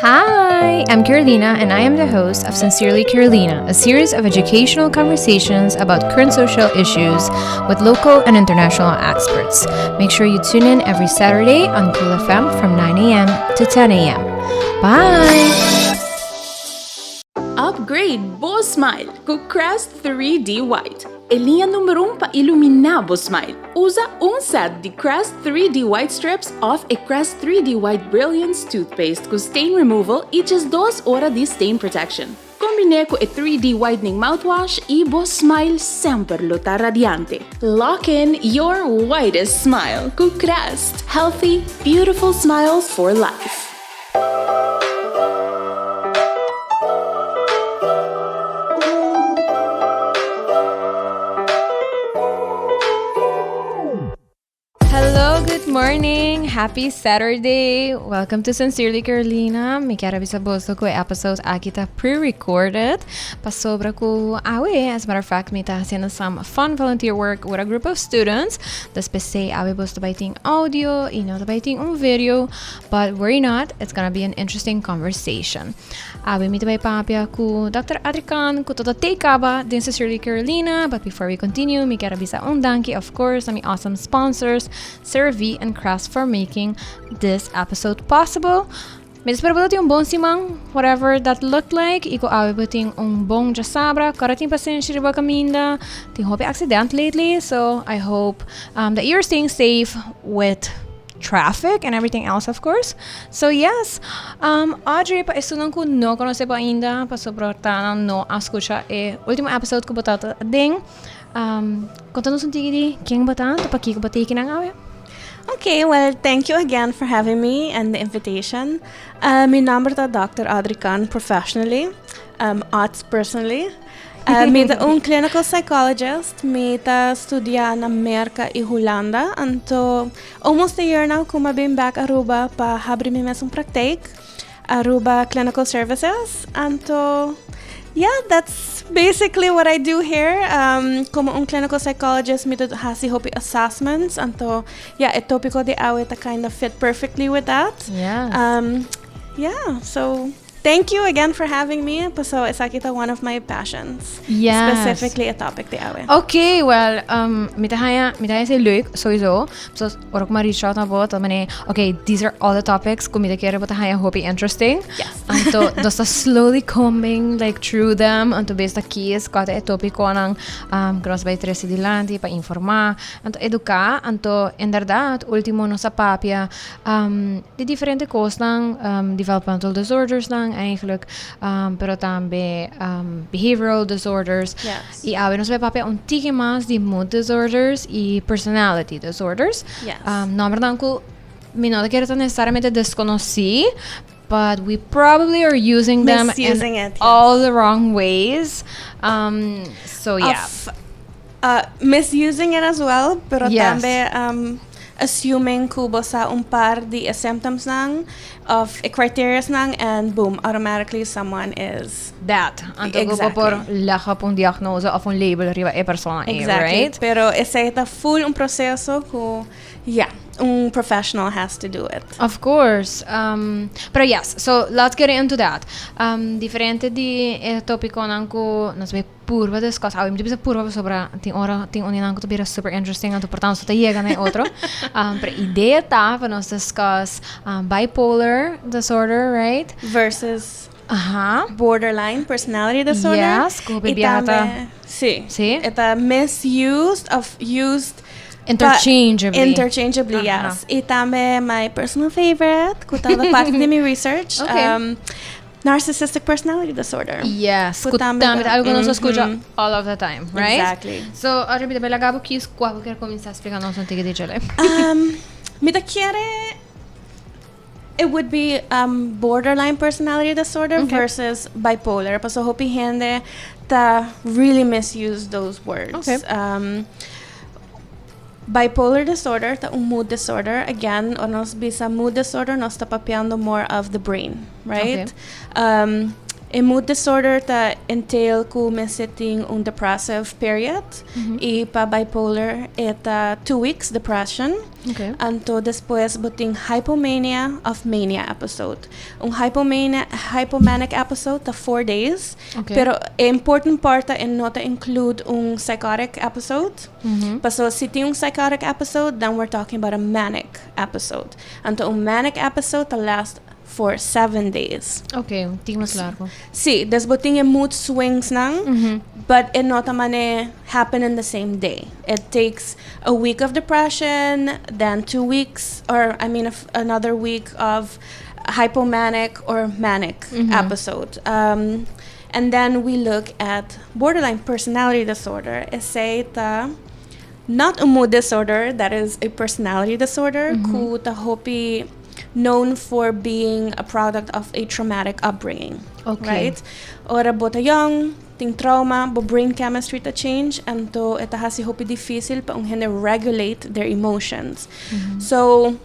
Hi, I'm Carolina, and I am the host of Sincerely Carolina, a series of educational conversations about current social issues with local and international experts. Make sure you tune in every Saturday on Cool FM from 9 a.m. to 10 a.m. Bye! Upgrade bo smile cu Crest 3D White, e liña number un pa ilumina bo smile. Usa un set di Crest 3D White Strips of e Crest 3D White Brilliance Toothpaste cu stain removal y 12 ora di stain protection. Combine cu e 3D Whitening Mouthwash y bo smile semper lo ta radiante. Lock in your whitest smile cu Crest. Healthy, beautiful smiles for life. Hello, good morning. Happy Saturday. Welcome to Sincerely Carolina. Mi kier a bisa boso cu e episode aki ta pre-recorded. Pasobra cu awe, as a matter of fact, mi ta haciendo some fun volunteer work with a group of students. Dus p'esey awe boso ta bay tin audio y no ta bay tin un video. But worry not, it's gonna be an interesting conversation. Awe mi ta bay papia cu Dr. Adrikan, cu ta take caba den Sincerely Carolina. But before we continue, mi kier a bisa un danki, of course, na mi awesome sponsors, CeraVe and Crest for making this episode possible. Mi ta spera bo tin un bon siman, whatever that looked like, y cu awe bo tin un bon djasabra. Cora tin pasenshi riba caminda, tin hopi accident lately, so I hope that you're staying safe with traffic and everything else of course. So yes, Audrey, pa esunnan cu no conoce bo ainda, pasobra ta nan no a scucha e ultimo episode cu bo ta den, conta nos un tiki di ken bo ta, ta pakico bo ta aki nan awe. Okay, well, thank you again for having me and the invitation. Mi nomber ta Dr. Audrey Khan professionally, Ots personally. Mi ta un clinical psychologist, mi ta studia na Merca y Hulanda, anto almost a year now cu mi a bin back Aruba pa habri mi mes un praktijk, Aruba Clinical Services, anto yeah, that's basically what I do here. Como un clinical psychologist mi ta haci hopi assessments, anto yeah, e topico di awe ta kind of fit perfectly with that. Yeah, so thank you again for having me. Paso esaki ta one of my passions. Specifically e topic di awe. Okay, well, mi ta haya, mi ta haya esei leuk, sowieso. So, ora ku mi a reach out na bo, ta mane, okay, these are all the topics ku mi ta kere bo ta haya hopi interesting. Anto, nos ta slowly combing like through them. Anto bes ta kies kua ta e topikonan ku nos bai trese dilanti pa informa, anto eduka. Anto, inderdaad, ultimo nos a papia Di diferente kosnan, developmental disordersnan eigenlijk, pero tambe behavioral disorders. Yes. I awe nos bai papia un tiki mas di mood disorders i personality disorders. Yes. Nombernan ku mi no ta kere ta nesesariamente deskonosí, but we probably are using them in Misusing it, yes. all the wrong ways. So yeah. Of misusing it as well, pero Yes. tambe assuming ku bo sa un par di e symptomsnan of e criteriasnan and boom, automatically someone is. That. Anto ku bo por Exactly. leg op un diagnose of un label riba e persona ei, Exactly. right? Pero esei ta full un proceso ku, yeah, un professional has to do it. Of course. Pero yes, so let's get into that. Diferente di e topiconan ku nos bai Purba discuss awe mi ta bisa purba pasobra tin ora tin un di nan ku ta bira super interesting anto por tanto ta yega na e otro pero idea ta pa nos discuss bipolar disorder right Versus aha borderline personality disorder yes ku hopi y biaha ta tambe si si e ta misused of used pa interchangeably interchangeably Aha. yes y tambe my personal favorite ku ta parti di mi research Okay. Narcissistic personality disorder. Yes, Ku ku tambe tambe ta ta- algo nos a skucha Mhm. all of the time, right? Exactly. So, ora mi ta bai laga bo kies kua bo kier kuminsá splika nos un tiki di djele. Mi ta kere it would be borderline personality disorder Okay. versus bipolar. Paso hopi hende ta really misuse those words. Okay. Bipolar disorder ta un mood disorder. Again, ora nos bisa mood disorder nos ta papiando more of the brain, right? Okay. E mood disorder ta entail ku mester tin un depressive period i pa bipolar e ta 2 weeks depression. Anto despues bo tin hypomania of mania episode. Un hypomania, hypomanic episode ta 4 days. Pero e important part ta e no ta include un psychotic episode. So si tin un psychotic episode, then we're talking about a manic episode. Anto un manic episode ta last for 7 days. Ok, tin mas largo. Si, dus bo tin e mood swings nan, but e no ta mane happen in the same day. It takes a week of depression, then 2 weeks, or I mean, another week of hypomanic or manic episode. And then we look at borderline personality disorder. Esey ta not a mood disorder, that is a personality disorder, ku ta hopi known for being a product of a traumatic upbringing. Right? Ora bo ta young, tin trauma, bo brain chemistry ta change, anto e ta hasi hopi dificil pa un hende regulate their emotions. So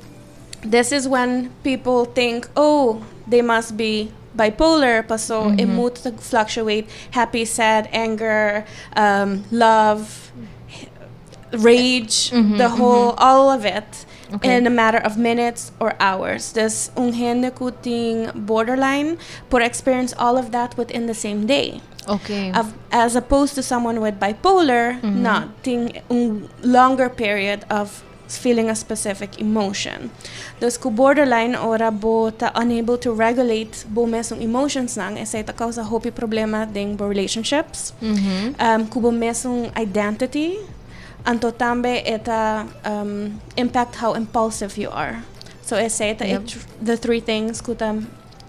this is when people think, "Oh, they must be bipolar," paso e mood ta fluctuate, happy, sad, anger, love, rage, the whole, all of it in a matter of minutes or hours. Dus un hende ku tin borderline por experience all of that within the same day. As opposed to someone with bipolar, not tin un longer period of feeling a specific emotion. Dus ku borderline, ora bo ta unable to regulate bo mesun emotions nan, esey ta causa hopi problema den bo relationships. Ku bo mesun identity, anto tambe e ta impact how impulsive you are. So esey ta the three things ku ta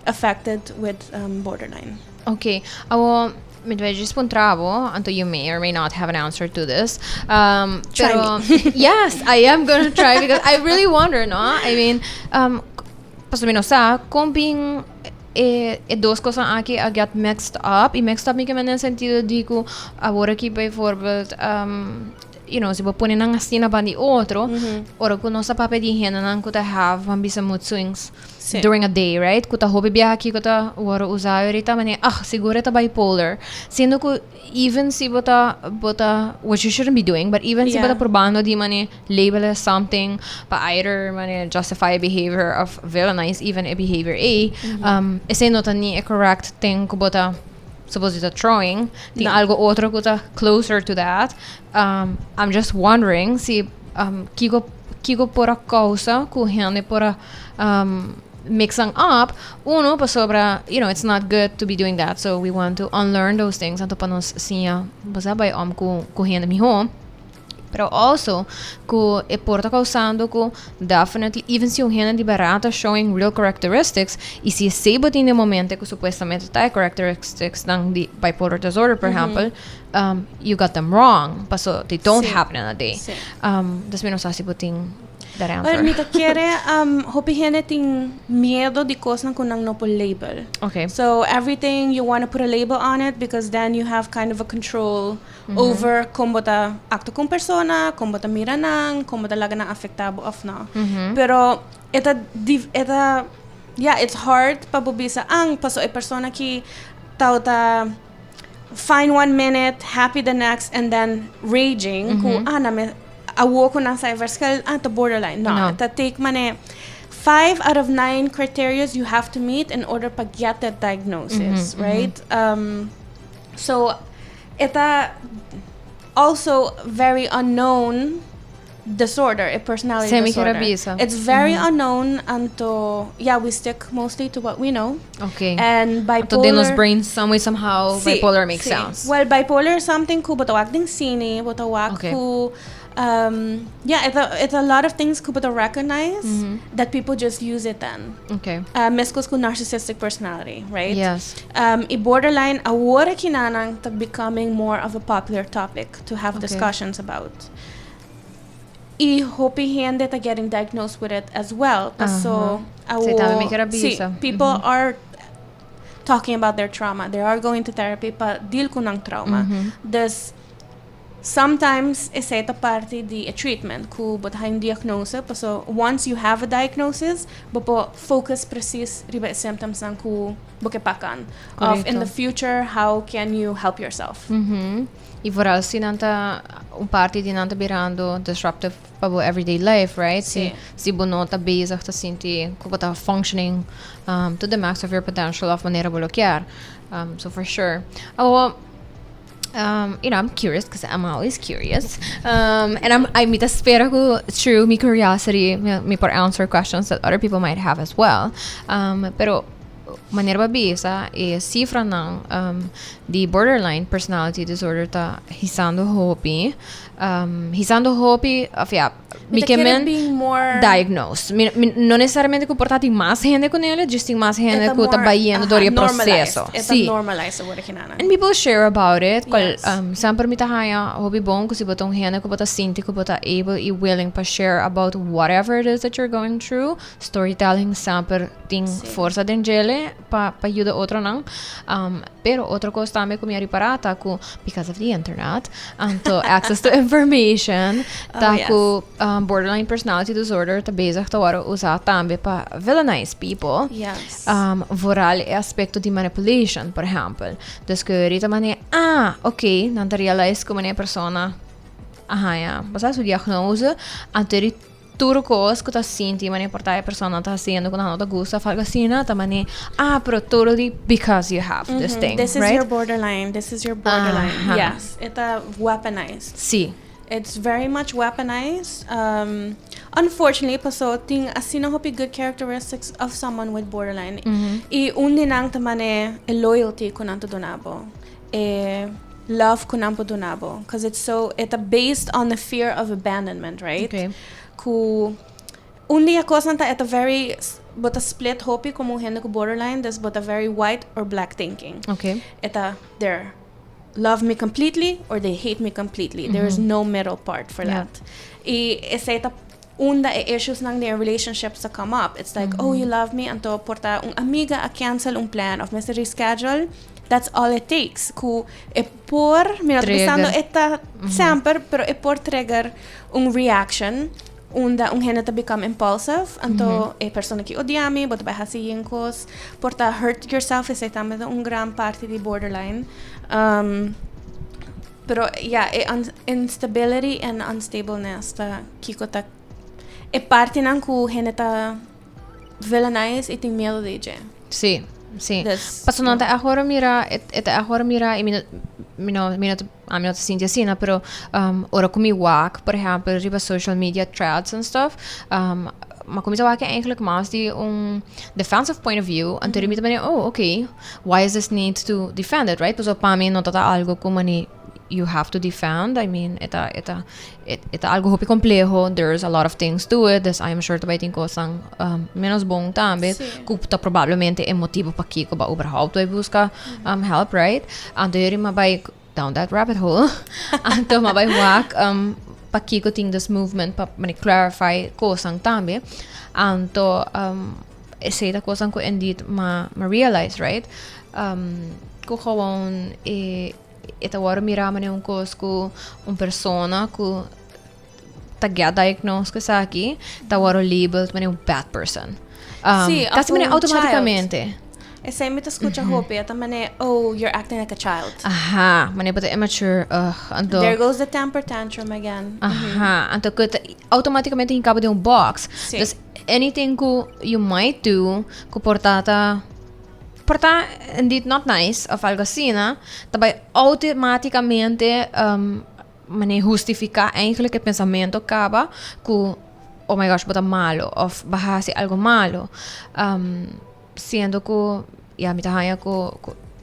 affected with borderline. Ok. Awo, mi ta just puntra bo, anto you may or may not have an answer to this. Try. Pero, yes, I am gonna try because I really wonder, no? I mean, paso mi no sa, kon bin e dos cos aki a get mixed up. E mixed up mi kiermen den sentido di ku awor aki bijvoorbeeld, si bo pone nan asina banda di otro, ora ku nos a papia di hende nan ku ta have ban bisa mood swings during a day, right? Ku ta hopi biaha aki ku ta wòrdu usa ahorita mane, "Ah, sigur e ta bipolar." Siendo ku even si bo ta, which you shouldn't be doing, but even si bo ta probando di mane label as something pa either mane justify a behavior of villainize even a behavior A, esey no ta ni a correct thing ku bo ta supposed to throwing. Tin No. algo otro ku ta closer to that. I'm just wondering si kiko por a causa ku hende por a mixing up uno pasobra it's not good to be doing that, so we want to unlearn those things, anto pa nos siña basa bai om ku hende miho, pero also ku e por ta causando ku definitely even si un hende di barata showing real characteristics y si esey bo tin den momento ku supuestamente ta e characteristics dan di bipolar disorder, por ehempel, you got them wrong paso they don't happen in a day. Dus mi no sa si bo tin that answer. Well, mi ta kere hopi hende tin miedo di cosnan ku nan no por label. So everything, you want to put a label on it because then you have kind of a control over con bo ta actua cu persona, con bo ta mira nan, con bo ta laga nan afecta bo of no. Pero e ta, yeah, it's hard pa bo bisa ang paso e persona ki ta fine one minute, happy the next, and then raging, ku ah na me awo ko na sa verschil, ah, ta borderline. No, No. ta take mane five out of nine criteria you have to meet in order pa get that diagnosis, right? So e ta also very unknown disorder, a personality Si, mi disorder. kier a bisa. It's very unknown until, yeah, we stick mostly to what we know. And bipolar. Anto den nos brain some way, somehow Si, bipolar makes si. sense. Well, bipolar is something ku bo ta wak den cine, bo ta wak ku yeah, it's a lot of things ku bo ta recognize that people just use it then. Mescos ku narcissistic personality, right? Yes. E borderline awor kinanan ta becoming more of a popular topic to have discussions about. E hopi hende ta getting diagnosed with it as well. So, Si, tambe mi kier a si, bisa. People are talking about their trauma. They are going to therapy pa deal ku nan trauma. Dus Sometimes esey ta parti di e treatment cu bo ta haya un diagnose paso once you have a diagnosis bo por focus precies riba e symptoms nan cu bo ke pakan of in the future how can you help yourself. Y vooral si nan ta un parti di nan ta birando disruptive pa bo everyday life, right? Si si bo no ta bezig ta sinti cu bo ta functioning to the max of your potential of manera bo lo kier. So for sure. Awo I'm curious because I'm always curious. And I'm, I mi ta spera cu through mi curiosity mi por answer questions that other people might have as well. Pero manera bo a bisa e cifranan di borderline personality disorder ta hisando hopi. Hisando hopi of ja, mi ke men diagnosed. Mi, mi, no necesariamente ku por ta tin mas hende ku nele, just tin mas hende ku ta bayendo door e proceso. Sí. Normalized awor kinana. And people share about it. Cual, semper mi ta haya hopi bon ku si bo ta un hende ku bo ta sinti ku bo ta able y willing pa share about whatever it is that you're going through. Storytelling semper tin forsa den djele pa pa yuda otronan. Pero otro cos tambe cu mi a ripara ta cu because of the internet, anto access to information, ta cu borderline personality disorder ta bezig ta worde usa tambe pa villainize people. Vooral e aspecto di manipulation, por ehempel. Dus cu rita mane, ah, ok, nan ta realize cu mane e persona a haya, bo sa, su diagnose, anto e Tur kos ku ta sinti manera por ta e persona ta hasiendo ku nan no ta gusta of algo asina ta manera ah pero totally because you have this thing, This is right? your borderline, this is your borderline. Aha. Yes, e ta weaponized. Sí. It's very much weaponized. Unfortunately, paso tin asina hopi good characteristics of someone with borderline. I un di nan ta manera e loyalty ku nan ta duna bo. E love ku nan por duna bo. Cause it's so, e ta based on the fear of abandonment, right? Okay. Ku un di e kosnan ta e ta very, bo ta split hopi komo un hende ku borderline, dus bo ta very white or black thinking. Okay. E ta they're love me completely or they hate me completely. There is no middle part for that. I esei ta unda e issuesnan den e relationships ta come up. It's like, oh, you love me, anto por ta un amiga a cancel un plan of mester reschedule. That's all it takes. Ku e por, mi no ta pensando e ta semper, pero e por trigger un reaction unda un hende ta become impulsive. Anto e persona ki odia mi, bo ta bai hasi yen kos. Por ta hurt yourself, esei tambe ta un gran parti di borderline. Pero ya, e instability and unstableness ta kiko ta e partinan ku hende ta villainize i tin miedu di dje. Sí, sí. Pasobra nan ta ahora mira, e ta ahora mira i mi no, mi no, mi no ta, ami no ta sinti asina, pero ora ku mi wak, por ehèmpel riba social media threads and stuff, mi a kuminsá wak eigenlijk mas di un defensive point of view, anto mi ta mira, oh, okay, why is this need to defend it, right? Pasobra pa mi no ta ta algo ku mane you have to defend, I mean, e ta, e ta, e ta algo hopi compleho, there's a lot of things to it, dus I'm sure ta bai tin cosnan menos bon tambe, cu ta probablemente e motibo pakico bo a überhaupt bai busca help, right? Anto yori mi a bai down that rabbit hole, anto mi a bai wak pakico tin this movement pa mane clarify cosnan tambe, anto esey ta cosnan cu indeed mi a realize, right? Cu gewoon e. E ta wòrdu mirá manera un kos ku un persona ku ta get diagnosed ku esaki ta wòrdu labeled manera un bad person. Sí, Kasi of manera un automáticamente. child. Esei mi ta skucha hopi, e ta manera, oh, you're acting like a child. Aha, manera bo ta immature, ugh, anto. There goes the temper tantrum again. Aha, anto ku ta automáticamente hinka bo den un box. Sí. Dus anything ku you might do ku por ta ta Por ta indeed not nice of algo asina, ta bai automaticamente manera hustifica eigenlijk e pensamento caba cu oh my gosh bo ta malo of bo a haci algo malo. Siendo cu ya mi ta haya cu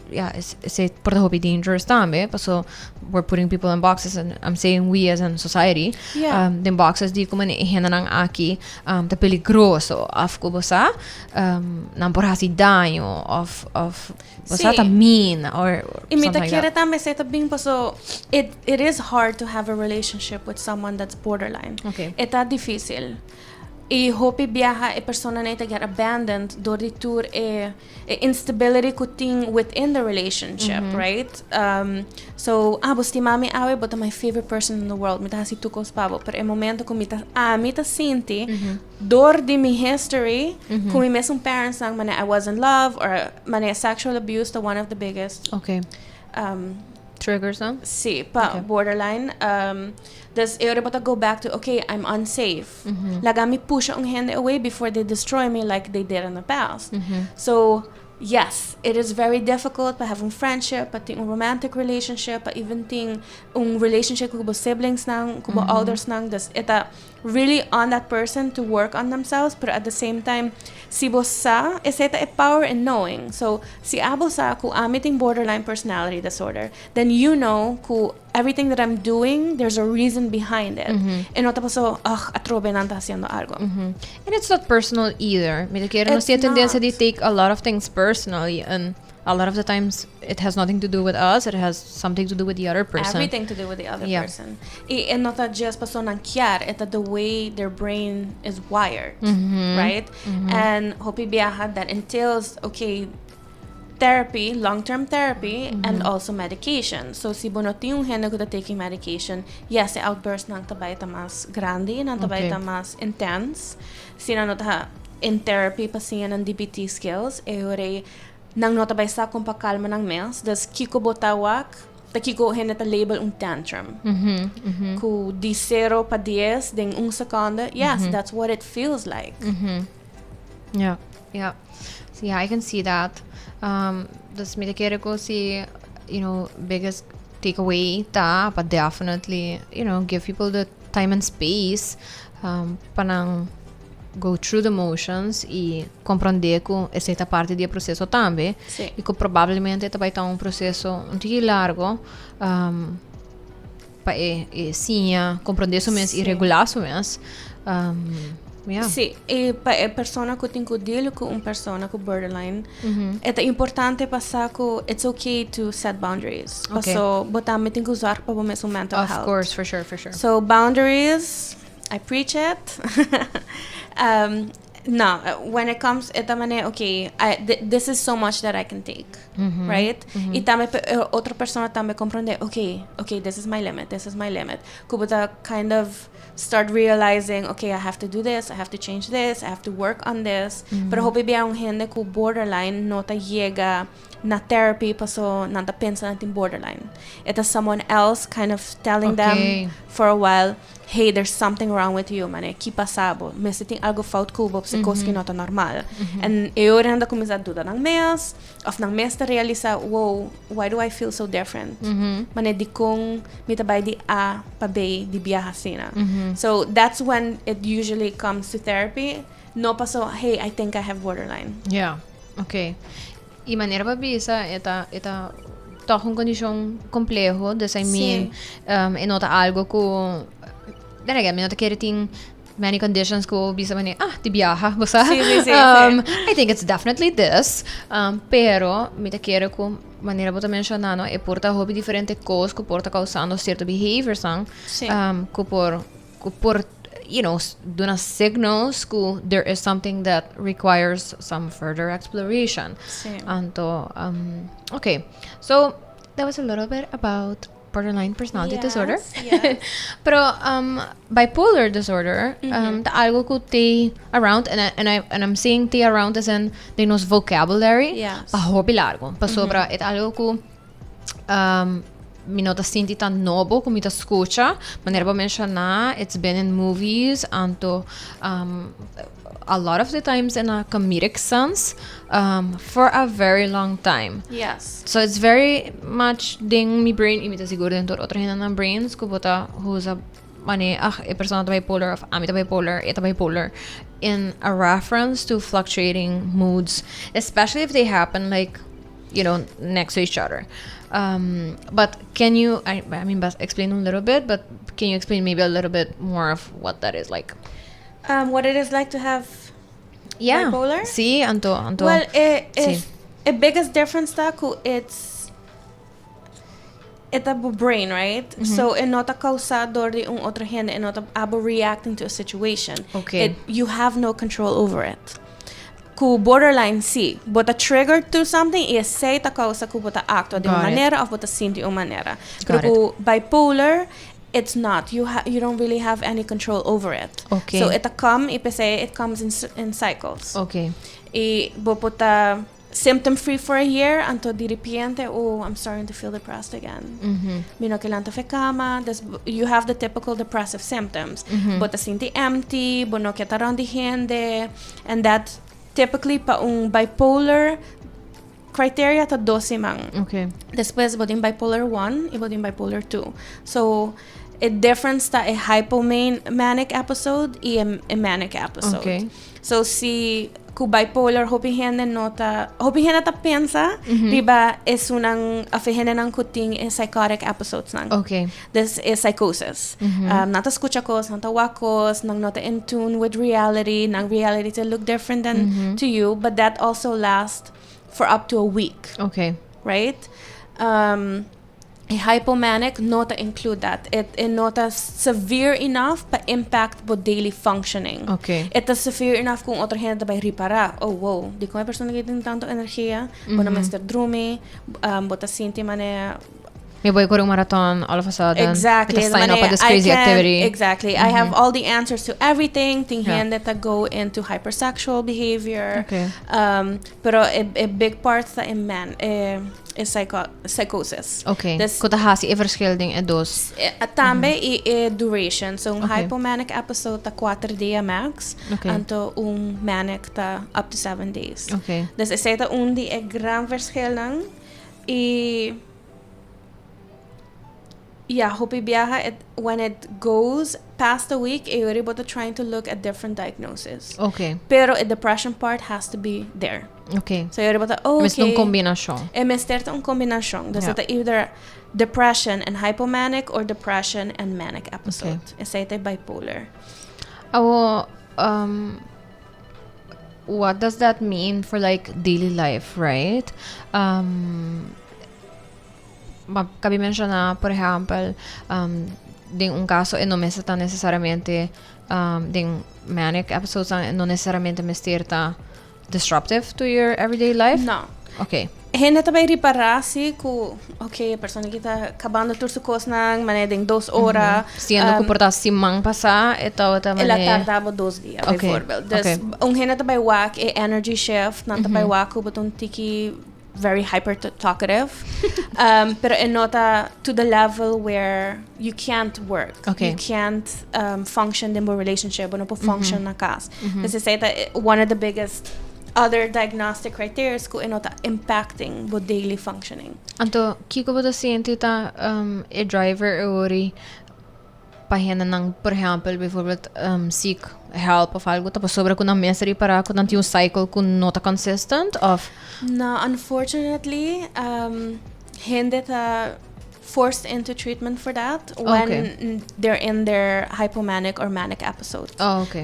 ya esey por ta hopi dangerous tambe paso we're putting people in boxes and I'm saying we as in society den boxes di como e hendenan aki ta peligroso of cu bo sa nan por haci daño of of bo sa ta mean or Y mi ta something like kere that. tambe esey ta bin paso it it is hard to have a relationship with someone that's borderline. Okay. E ta dificil. Y hopi biaha e persona nan ta get abandoned door di tur e instability cu tin within the relationship, right? So, ah, bo stima mi awe, bo ta my favorite person in the world. Mi ta hasi tur cos pa bo. Pero e momento cu ami ta sinti, door di mi history, cu mi mesun parents nan, mane I was in love or mane sexual abuse, the one of the biggest triggers, no? Si, pa borderline. Dus e ora go back to, okay, I'm unsafe. Laga mi push un hende away before they destroy me like they did in the past. So, yes, it is very difficult to have a friendship, pa tin un romantic relationship, pa even tin un relationship cu bo siblings nan, cu bo ouders nan. Dus e ta really on that person to work on themselves, but at the same time, si bo sa, esey ta e power in knowing. So, si abo sa cu ami tin borderline personality disorder, then you know cu everything that I'm doing, there's a reason behind it. E no ta paso, ugh, atrobe nan ta haciendo algo. And it's not personal either. Mi ta kere nos It's tin tendencia not. Di take a lot of things personally and a lot of the times it has nothing to do with us, it has something to do with the other person. Everything to do with the other person. Y no ta just paso nan kier, e ta the way their brain is wired, right? And hopi biaha that entails, okay, therapy, long-term therapy, and also medication. So si bo no tin un hende cu ta taking medication, yes, e outburst nan ta bay ta mas grandi, nan ta bay ta mas intense. Si nan no ta in therapy pa siña nan DBT skills, e ora nan no ta bay sa con pa calma nan mes. Dus kiko bo ta wak, ta kiko hende ta label un tantrum. Cu di 0 pa 10 den un seconde, yes, that's what it feels like. Yeah. So yeah, I can see that. Dus mi ta kere cu si, biggest takeaway ta, but definitely, give people the time and space pa nan go through the motions y comprende cu esey ta parti di e proceso tambe. Y cu probablemente tambe ta un proceso un tiki largo pa e siña comprende su mes y regula su mes. Yeah. Si, y pa e persona cu tin cu deal cu un persona cu borderline, e importante pa sa cu it's okay to set boundaries. So, bo tambe tin cu zorg pa bo mes mental Of health. Course, for sure, for sure. So boundaries, I preach it. No, when it comes, e tambe, okay, this is so much that I can take, right? Y tambe otro persona tambe comprende, okay, this is my limit, this is my limit. Cu bo ta kind of start realizing, okay, I have to do this, I have to change this, I have to work on this. Pero hopi bia un hende cu borderline no ta yega na therapy paso nan ta pensa nan tin borderline. It is someone else kind of telling them for a while, hey, there's something wrong with you, mane, ki pasa bo? Mester tin algo fout cu bo, e cos cu no ta normal. And e ora nan ta cuminsa duda nan mes, of nan mes ta realisa, wow, why do I feel so different? Mane, di con mi ta bay di A pa B di biaha asina. So that's when it usually comes to therapy. No paso, hey, I think I have borderline. Yeah, okay. Y manera bo a bisa, e ta toch un condicion compleho, dus I mean, e no ta algo cu, then again, mi no ta kere tin many conditions cu bisa mane, ah, di biaha, bo sa? Si. I think it's definitely this. Pero mi ta kere cu manera bo ta menciona, no, e por ta hopi diferente cos cu por ta causando cierto behaviors, no? Cu por duna signals cu there is something that requires some further exploration. Anto, okay. So, that was a little bit about borderline personality disorder. Pero bipolar disorder, ta algo cu ta around, and I'm saying ta around as in den nos vocabulary, pa hopi largo. Pasobra, e ta algo cu mi no ta sinti tan nobo cu mi ta scucha. Manera bo a menciona, it's been in movies, anto a lot of the times in a comedic sense for a very long time. So it's very much den mi brain y mi ta sigur den tur otro hende nan brains cu bo ta usa mane, ah, e persona ta bipolar of ami ta bipolar, e ta bipolar in a reference to fluctuating moods, especially if they happen like next to each other. But can you, I mean, bas explain a little bit, but can you explain maybe a little bit more of what that is like? What it is like to have bipolar? Si, anto. Well, Si. E biggest difference ta cu it's E ta bo brain, right? So e no ta causa door di un otro hende, e no ta abo reacting to a situation. You have no control over it. Cu borderline si, bo ta triggered to something y esey ta causa cu bo ta actua di un manera of bo ta sinti un manera. Pero cu bipolar, it's not. You don't really have any control over it. So e ta come y p'esey it comes in cycles. Y bo por ta symptom free for a year, anto di repente, "Oh, I'm starting to feel depressed again. Mi no ke lanta f'i cama." Dus you have the typical depressive symptoms. Bo ta sinti empty, bo no ke ta rond di hende, and that typically pa un bipolar criteria ta 2 siman. Despues bo tin bipolar 1 y bo tin bipolar 2. So e difference ta e hypomanic episode y e manic episode. So si ku bipolar, hopi hende no ta, hopi hende ta pensa riba esunnan of e hendenan ku tin e psychotic episodes nan. This is psychosis. Nan ta scucha cos, nan ta wak cos, nan no ta in tune with reality, nan reality ta look different than to you, but that also lasts for up to a week, right? A hypomanic no ta include that. It no ta severe enough pa impact bo daily functioning. E ta severe enough cu otro hende bay ripara. "Oh, wow, di con e persona cu tin tanto energia, bo no mester drumi, bo ta sinti manera" Mi bay core un marathon all of a sudden. Exactly. With sign up at this crazy I can, activity. Exactly. I have all the answers to everything. Tin hende ta go into hypersexual behavior. Pero e big part ta in man, e psychosis. Dus, Cu ta hasi e verschil den e dos. Tambe e duration. So un hypomanic episode ta 4 dia max. Anto un manic ta up to 7 days. Dus esey ta un di e gran verschilnan. Y yeah, hopi biaha it, when it goes past a week, e bo ta trying to look at different diagnosis. Pero the depression part has to be there. So e ta, oh, okay. Un combinacion. E mester ta un combinacion. Dus ta either depression and hypomanic or depression and manic episode. Esey ta bipolar. Oh, what does that mean for, like, daily life, right? Caba di menciona, por ehempel, den un caso e no mester ta necesariamente den manic episodes, no necesariamente mester ta disruptive to your everyday life? No. Ok. Hende tambe ripara si cu, ok, e persona cu ta cabando tur su cosnan, manera den 2 ora. Siendo cu por ta siman pasa, e ta El a tarda 2 dia, bijvoorbeeld. Dus un hende tambe wak e energy shift, nan tambe wak cu un tiki very hyper talkative. Pero e no ta to the level where you can't work. You can't function in a relationship, no por function na cas. Dus esey ta one of the biggest other diagnostic criteria cu e no ta impacting bo daily functioning. Anto, kiko bo ta sinti ta e driver ori pa hendenan, por ehempel, bijvoorbeeld seek help of algo, ta pasobra cu nan mes ripara cu nan tin un cycle cu no ta consistent of No, unfortunately, hende ta forced into treatment for that when they're in their hypomanic or manic episode.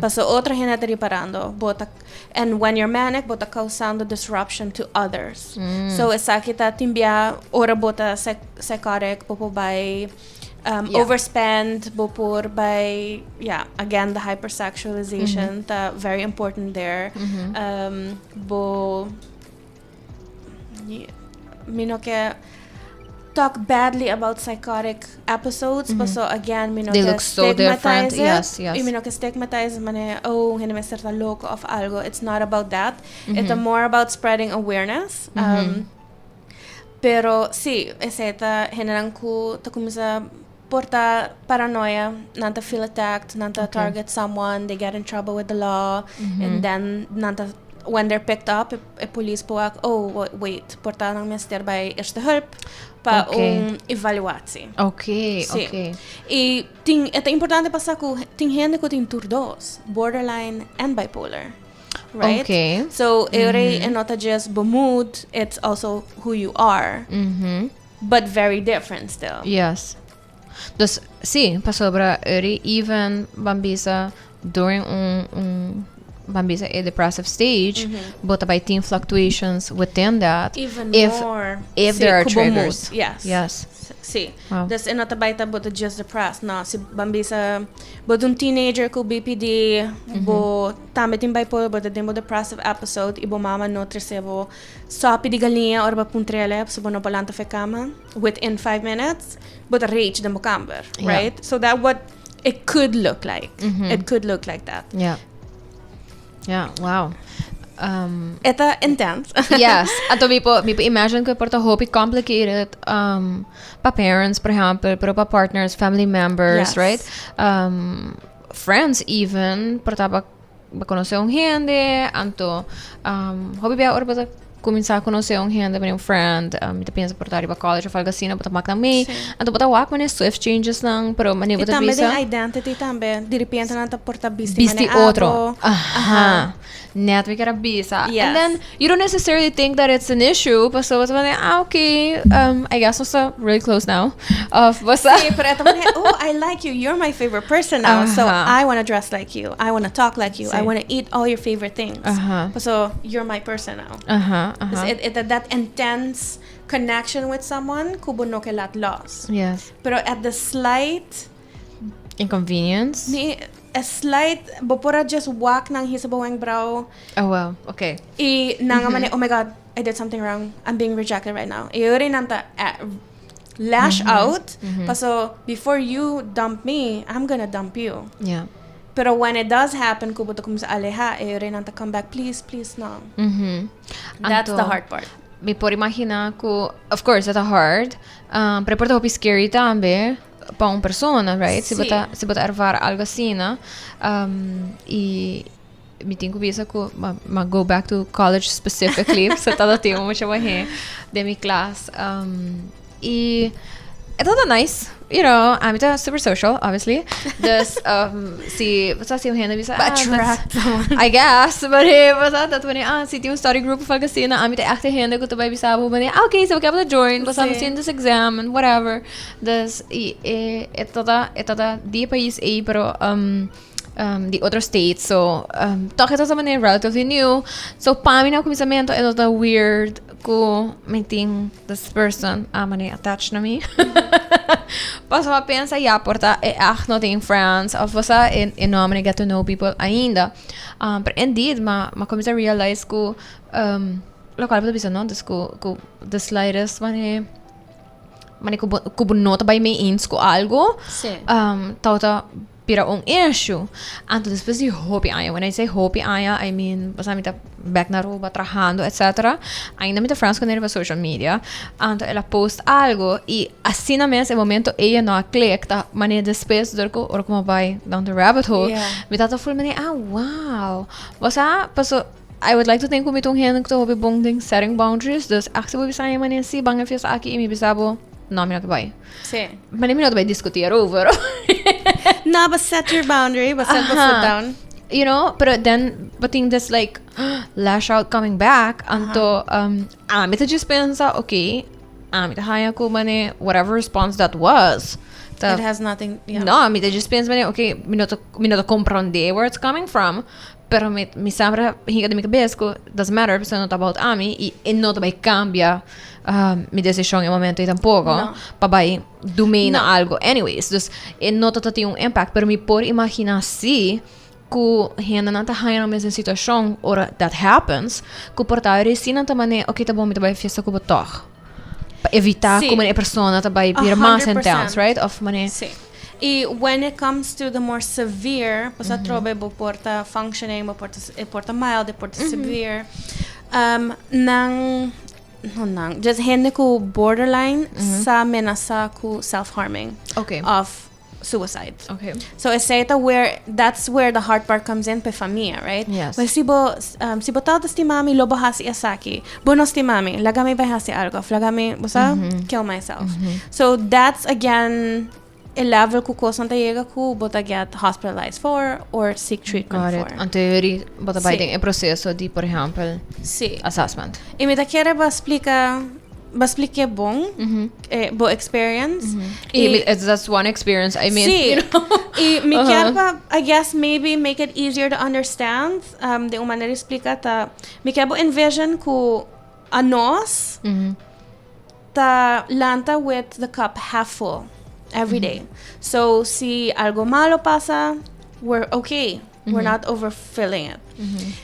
Paso otro hende ta riparando, bo ta, and when you're manic, bo ta causando disruption to others. So esaki ta tin bia ora bo ta psychotic, bo por bay overspend, bo por bay, yeah, again, the hypersexualization ta very important there. Bo yeah, mi no ke talk badly about psychotic episodes, but so again, mi no They ke look so different. Stigmatize it. Yes. Y mi no ke stigmatize manera, "Oh, hende mester ta loco" of algo. It's not about that. It's more about spreading awareness. Pero si, esey ta hendenan cu ta cuminsa por ta paranoia, nan ta feel attacked, nan ta target someone, they get in trouble with the law, and then nan ta, when they're picked up, e police por wak, "Oh, wait, por ta nan mester bij eerste hulp pa un evaluatie." Si. Y tin, e importante pa sa cu tin hende cu tin tur dos, borderline and bipolar. Right? So, mm -hmm. not just bo mood, it's also who you are. But very different still. Yes. Dus, si, pasobra eri even ban bisa during un Ban bisa e depressive stage, bo ta bay tin fluctuations within that. Even if, more. If Si, there are ku bo mood. triggers. Yes. Yes. Si. Wow. Dus e no ta bay ta bo ta just depressed. No, si ban bisa bo ta un teenager ku BPD, bo tambe tin bipolar, bo ta den bo depressive episode i bo mama no trese bo sopi di galiña ora bo puntr'el so bo no por lanta for e kama within 5 minutes, bo ta rage den bo kamber, right? So that what it could look like. It could look like that. Yeah. Wow. E ta intense. Yes. Anto mi por imagine ku por ta hopi complicated pa parents, por ehèmpel, pero pa partners, family members, right? Friends even, por ta pa konosé un hende, anto hopi bia ora pa kuminsá konosé un hende, un friend, mi ta pensa por ta riba college òf algu asina, bo ta mak nan mee. Anto bo ta wak manera swift changes nan, pero manera I bo ta tambe bisa den identity tambe. Di repente nan ta por ta bisti bisti manera otro. abo. Aha. Net mi kier a bisa. Yes. And then you don't necessarily think that it's an issue, paso bo ta manera, ah, okay, I guess we're still really close now. Of basta. Si, pero e ta manera, "Oh, I like you. You're my favorite person now. So I want to dress like you. I want to talk like you. I Si. want to eat all your favorite things. So you're my person now." Aha. It, that intense connection with someone ku bo no ke laat los. Pero at the slight Inconvenience. Ni, a slight, bo por a just wak nan hisa bo wenkbrauw Oh wow. Okay. i nan a manera, "Oh my God, I did something wrong. I'm being rejected right now." I ora nan ta lash out. Paso before you dump me, I'm gonna dump you. Pero when it does happen, ku bo ta kuminsá alehá, e ora nan ta come back, "Please, please, no." That's the Anto, hard part. Mi por imaginá ku, of course, that's hard. Pero por ta hopi scary tambe pa un persona, right? Si Si. bo ta ervaar algu asina, no? I mi tin ku bisa ku m'a go back to college specifically, so tabata tin mucha muhé den mi klas. I e tabata nice, I'm super social, obviously. Dus si, bo si un hende bisa, ah, Attract someone. I guess, but hey, basta dat wanneer ah, si tin un study group of algu asina, ami ta echt hende ku ta bai bisa bo wanneer, ah, okay, so ik heb join, basta Si. mi this exam and whatever. Dus e tata di pais ei, pero di otro states, so toch e tata manera relatively new. So pa mi na kuminsamentu e tata weird ku mi tin this person a manera attached na mi. Paso m'a pensa ya por ta e echt no tin friends of basta e no manera get to know people ainda. But indeed, m'a kuminsá realize ku lokual bo ta bisa, no? Dus ku the slightest manera ku bo no ta bai mee eens ku algu, Si. Tabata bira un issue. Anto despues di hopi aña, when I say hopi aña, I mean, basta mi ta back na Aruba trahando, etc. Ainda mi ta friends ku ne riba social media. Anto el a post algu i asina mes e momento ei no a click, ta manera despues dor ku ora ku m'a bai down the rabbit hole, mi tata full manera, ah, wow. Basta, paso I would like to think ku mi ta un hende ku ta hopi bon den setting boundaries, dus echt si bo bisa mi manera si ban e fiesta aki i mi bisa bo, no, mi no ta bai. Si. Maar mi no ta bai diskutí over. No, but set your boundary, but set the foot down. Pero then but think this like lash out coming back, anto ami ta just pensa, okay, ami ta haya ku mane whatever response that was. It has nothing. Yeah. No, mi ta just pensa mane, okay, mi no ta komprondé where it's coming from, pero mi semper hinka den mi kabes ku doesn't matter, pasobra no ta about ami i no ta bai kambia mi desishon e momento ei tampoko. No. Pa bai duna No. algu. Anyways, dus e no ta tin un impact, pero mi por imaginá si ku hende nan ta haña nan mes den situashon ora that happens, ku por ta si nan ta mane, okay, ta bon, mi ta bai fiesta ku bo toch. Pa evitá Si. ku e persona ta bai A bira mas hundred intense, percent. right? Of mane Si. I when it comes to the more severe, pues atrobe bo por ta functioning, bo por ta, e por ta mild, e por ta severe. Nan, no nan, just hende ku borderline sa menasá ku self-harming of suicide. So esei ta where that's where the hard part comes in pa famia, right? Yes. But si bo tata stima mi, lo bo hasi esaki. Bo no stima mi, laga mi bai hasi algu, laga mi, bo sa, kill myself. So that's again a level ku kos ta yega ku bo ta get hospitalized for or seek treatment Got it. for. Anto eri bo ta bai Si. den e proseso di, por ehèmpel, Si. assessment. I mi ta kier splika. B'a splik'é bon, bo experience. I, that's one experience, I mean. Sí. You know? I mi kier pa, I guess maybe make it easier to understand, den un manera di splika ta, mi kier bo envision ku anos ta lanta with the cup half full every day. So si algo malo pasa, we're okay. We're not overfilling it.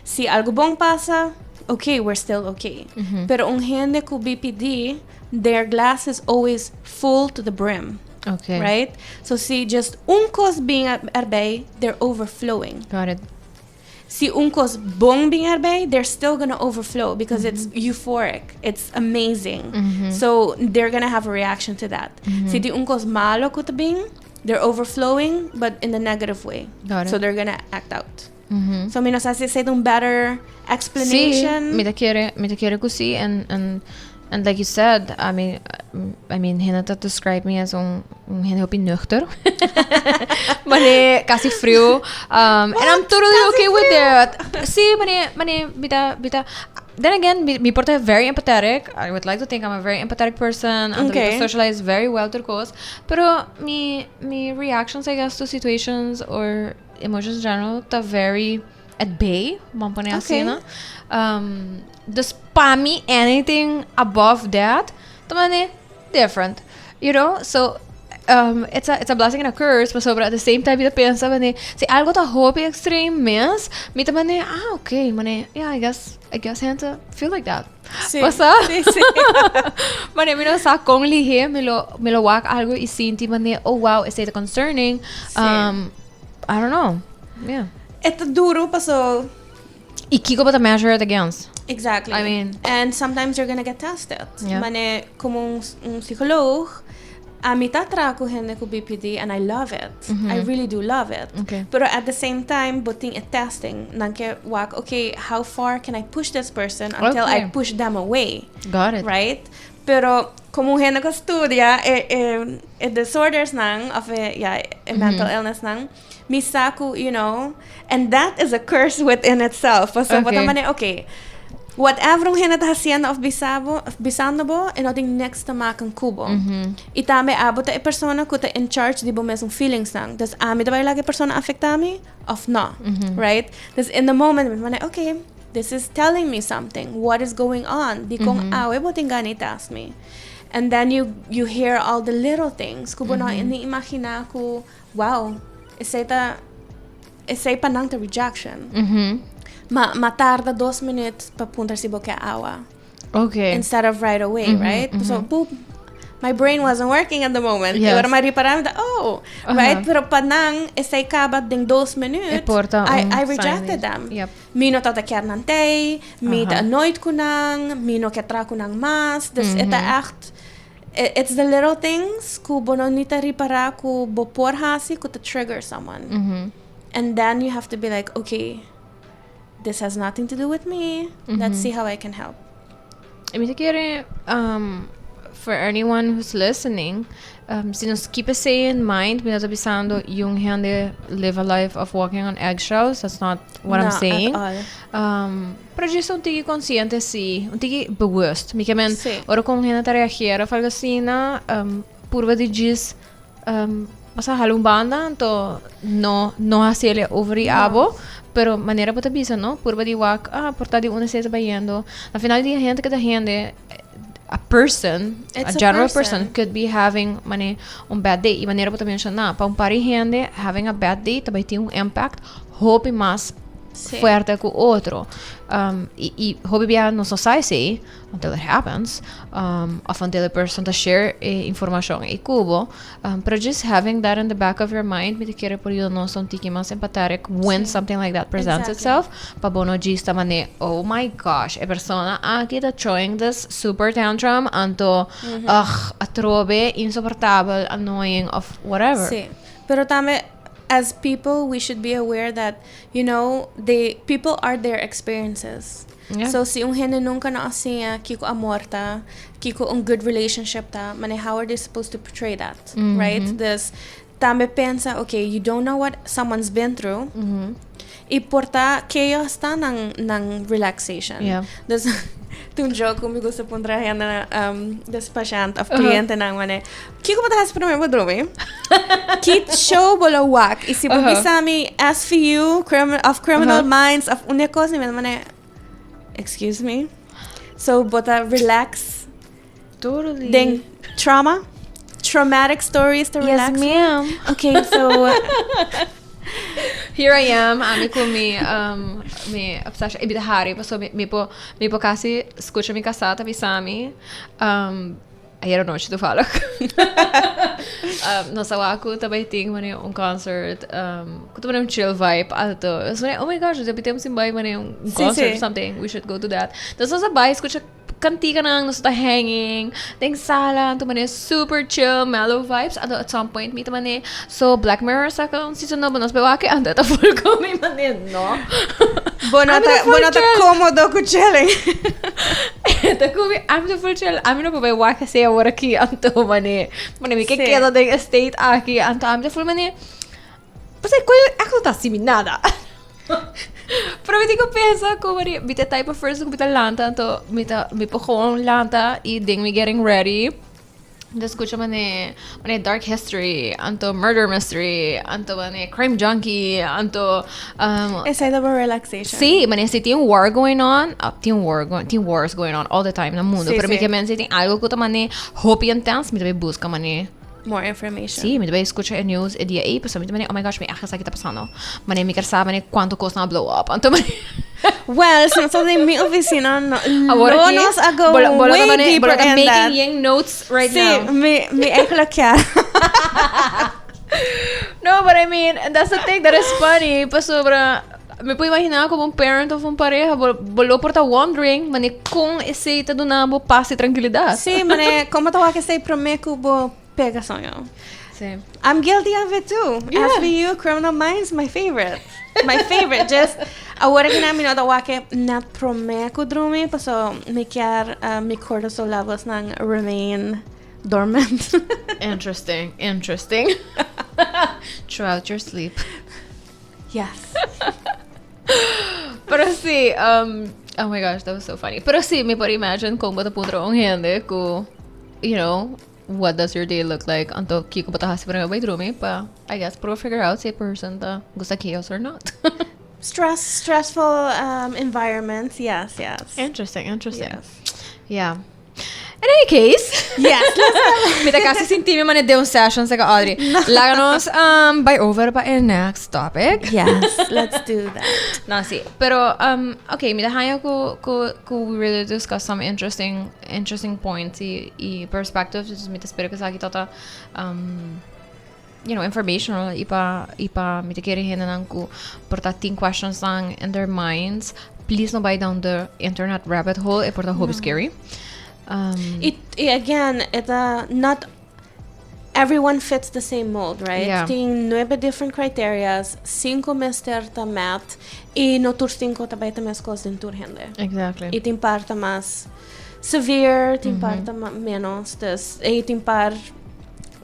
Si algo bon pasa, okay, we're still okay. Pero un hende ku BPD, their glass is always full to the brim. Right? So si just un kos bin erbij, they're overflowing. Got it. Si un kos bon bin erbij, they're still gonna overflow because it's euphoric. It's amazing. So they're gonna have a reaction to that. Si tin un kos malo ku ta bin, they're overflowing, but in the negative way. Got it. So they're gonna act out. So mi no sa si esei ta un better explanation. Sí, mi ta kere, mi ta kere ku sí and like you said, I mean, hende ta describe me as un hende hopi nuchter. Mane kasi friu. And I'm totally okay with that. Sí, mane mi ta then again, mi por ta very empathetic. I would like to think I'm a very empathetic person. And socialize very well tur kos. Pero mi reactions, I guess, to situations or emotions in general, ta very at bay, ban pone asina. Dus pa mi, anything above that, ta mane different. So it's a blessing and a curse, but sobre at the same time, mi ta pensa, mane, si algo ta hopi extreme mes, mi ta mane, ah, okay, mane, yeah, I guess hende feel like that. Basta? Sí. Mane, mi no sa kon lihe, mi lo wak algo y sinti, mane, oh wow, is it concerning? I don't know. Yeah. E ta duro paso. Y kiko bo ta measure it against? Exactly. I mean- And sometimes you're gonna get tested. Mane, komo un psikólogo, ami ta traha ku hende ku BPD and I love it. I really do love it. But at the same time, bo tin e testing. Nan ke wak, okay, how far can I push this person until I push them away? Got it. Right? Pero komo hende ku studia e disorders nan, of e, yeah, e mental illness nan, mi sa ku, and that is a curse within itself. So, mane, okay, whatever un hende ta hasiendo of bisabo, of bisando bo, e no tin niks te maken ku bo. I tambe abo ta e persona ku ta in charge di bo mes feelings nan. Dus ami ta bai laga e persona afektá mi of no, right? Dus in the moment, mi mane, okay, this is telling me something. What is going on? Di kon awe bo tin gana test me. And then you hear all the little things ku bo no ni imaginá ku, wow, esei pa nan ta rejection. M'a tarda 2 minuut pa puntra si bo ke awa instead of right away, right? So, boop, my brain wasn't working at the moment. Ora m'a ripará, oh, right? Pero pa nan, esei kaba den 2 minuut. E por ta I, un I sign rejected them. Mi no tabata kier nan tei, mi ta annoyed ku nan, mi no ke traha ku nan mas. Dus e ta echt, it's the little things ku bo no ni ta ripará ku bo por hasi ku ta trigger someone. And then you have to be like, okay, this has nothing to do with me. Let's see how I can help. I mi kier, for anyone who's listening, si nos keep esei in mind, mi no ta bisando yung hende live a life of walking on eggshells. That's not what I'm No, at saying. all. Pero just un tiki konsiente si, un tiki bewust. Mi ke men, ora ku hende ta reageer of algo asina, purba di djis, pasa hala un banda, anto no hasié over di abo, pero manera bo ta bisa, no? Purba di wak, ah, por ta di unda esei ta bayendo. Na final di hende ku ta hende, a person, It's a a general person. Person. Could be having mane un bad day. I manera bo ta menshoná, pa un par di hende having a bad day tambe tin un impact hopi mas fuerte ku otro. I hopi bia nos no sa esei until it happens. Of until the person ta share e informashon ei ku bo. Pero just having that in the back of your mind, mi ta kere por yuda nos un tiki mas empathetic when something like that presents itself. Pa bo no djis ta mane, oh my gosh, e persona aki ta throwing this super tantrum anto, ugh, atrobe, insoportabel, annoying, of whatever. Sí. Pero tambe, as people, we should be aware that they people are their experiences. So si un hende nunka no a siña kiko amor ta, kiko un good relationship ta, mane, how are they supposed to portray that, right? Dus tambe pensa, okay, you don't know what someone's been through. Y por ta chaos ta nan nan relaxation. Dus tin un joke cu mi gusta puntra hende des pashent of clientenan mane, Kico bo ta haci prome bo drumi? Ki show bo lo wak? Y si bo bisa mi SVU of Criminal Minds of un e cos, mi ta mane, Excuse me? So bo ta relax den trauma? Traumatic stories ta relax? Yes, ma'am. Okay, so Here I am, ami ku mi, um, mi obsession. I mi ta hari, paso mi, mi por, mi por kasi skucha mi kasá ta bisa mi, um, ayera nochi toevallig. Um, nos a wak ku ta bai tin mane un concert, um, ku ta mane un chill vibe alto. Nos mane, oh my gosh, hopi tempo sin bai mane un concert or something, we should go to that. Entonces nos a bai skucha Cantiganan nos ta hanging den sala anto mane super chill mellow vibes anto at some point mi ta mane so Black Mirror saka un season nobo nos bai wak anto e ta full cu mi mane no. Bo no ta bo no ta comodo cu chilling. E ta cu mi ami ta full chill ami no por bai wak esey awor aki anto mane mane mi ke keda den e state aki anto ami ta full mane Pasobra cu echt no ta haci mi nada. Pero mi tin cu pensa cu mi ta e type of person cu mi ta lanta anto mi ta mi por gewoon lanta y den mi getting ready mi ta scucha mane mane dark history anto murder mystery anto mane crime junkie anto Esey ta bo relaxation. Si, mane si tin war going on tin war tin wars going on all the time na mundo pero mi ke men si tin algo cu ta mane hopi intense mi ta bay busca mane More information. Sí, mi ta bay scucha e news e dia ey, pasobra mi ta mane, oh my gosh, mi echt sa ki ta pasando. Mane mi ker sa mane cuanto cosnan a blow up. Anto mane. Well, si nos ta den mi oficina, no, Awor lo aki, nos a go bo lo, bo lo ta way mane, bo lo deeper ta in making that. yen notes right Sí, now. mi, mi eigenlijk kier. No, but I mean, that's the thing that is funny, pasobra mi por imagina como un parent of un pareha, bo, bo lo por ta wondering, mane con esey ta duna bo paz y tranquilidad. Sí, mane, como ta wak esey prome cu bo pega soño. Sí. I'm guilty of it too. Yeah. SVU, Criminal Minds, my favorite. My favorite. Just, awor aki na mi no ta wak e net prome cu drumi, paso mi kier uh, mi cortisol levels nan remain dormant. Interesting, interesting. Throughout your sleep. Yes. Pero sí, um, oh my gosh, that was so funny. Pero sí, mi por imagine con bo ta puntra un hende cu, what does your day look like? Anto kiko bo ta hasi prome bai drumi pa, I guess, por figure out si e person ta gusta chaos or not. Stress, stressful um, environments, yes, yes. Interesting, interesting. Yes. Yeah. In any case, Yes, mi ta casi sinti mi mane de un session saka Audrey. Laga nos um, bai over pa e next topic. Yes, let's do that. No, sí. Pero, um, okay, mi ta haña ku, ku, ku we really discuss some interesting, interesting points y, y perspectives. Dus mi ta spera ku esaki tata, um, informational y pa, y pa mi ta kere hendenan ku por ta tin questions nan in their minds. Please no bai down the internet rabbit hole, e por ta hopi scary. Um, Y, y again, it, not everyone fits the same mold, right? Yeah. Tin nuebe different criterias, cinco mester ta met y no tur cinco ta bai ta mescos den tur hende. Y tin par ta mas severe, tin par ta menos. Dus, y tin par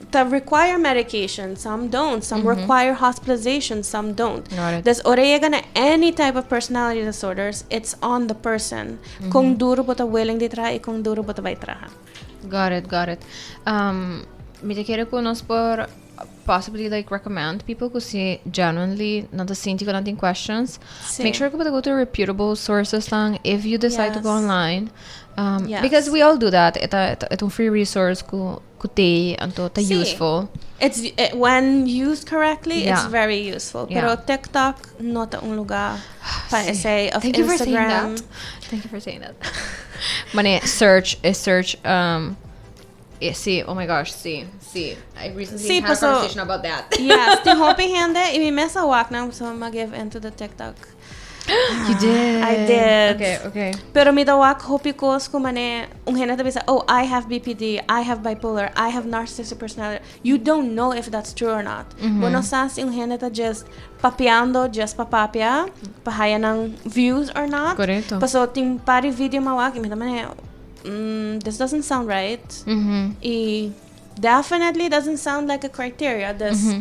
ta require medication, some don't, some require hospitalization, some don't. Got it. Dus ora yega na any type of personality disorders, it's on the person. Con duro bo ta willing di traha y con duro bo ta bay traha. Got it, got it. Um, mi ta kere cu nos por possibly like recommend people cu si genuinely nan ta sinti cu nan tin questions. Sí. Make sure cu bo ta go to reputable sources lang if you decide to go online. Um, Because we all do that. E ta, e ta, e ta un free resource cu cu te anto ta Sí. useful. It's it, when used correctly, it's very useful. Pero TikTok no ta un lugar pa Sí. esey of Thank you for saying Instagram. that. Thank you for saying that. Mane search is search sí, oh my gosh, sí, sí. I recently Sí, had a paso conversation about that. Yes, tin hopi hende y mi mes a wak nan, so m'a give into the TikTok. You did. I did. Okay. Pero mi ta wak hopi kos ku mane un hende ta bisa, oh, I have BPD, I have bipolar, I have narcissistic personality. You don't know if that's true or not. Bo no sa si un hende ta just papiando just pa papia, pa haya nan views or not. Correcto. Paso tin par di video m'a wak y mi ta mane, this doesn't sound right. Y definitely doesn't sound like a criteria. Dus.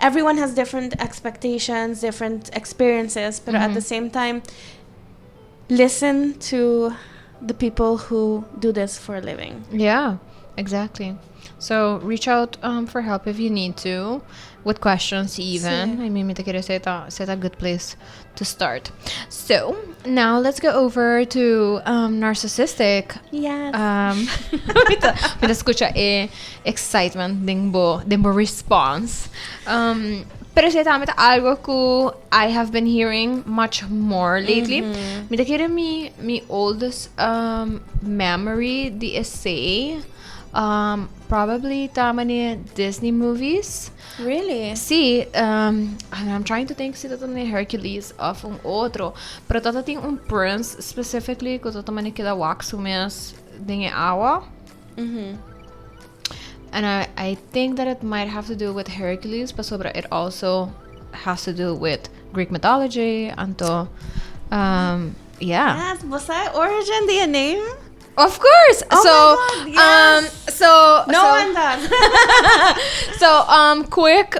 Everyone has different expectations, different experiences, but at the same time, listen to the people who do this for a living. Yeah, exactly. So reach out for help if you need to, with questions even. Si. I mean, mi ta kere esey ta esey ta a good place to start. So now let's go over to narcissistic. Yes. Mi ta scucha e excitement den bo response. Pero esey tambe ta algo cu I have been hearing much more lately. Mi ta kere mi oldest memory di esey probably ta mane Disney movies. Really? Si, I'm trying to think si ta mane Hercules of un otro. Pero tata tin un prince specifically cu tata mane keda wak su mes den e awa. And I think that it might have to do with Hercules, but sobre it also has to do with Greek mythology. Anto, yeah. Yes, was that origin the name? Of course. Oh So, my God, yes. So No so, one does. So quick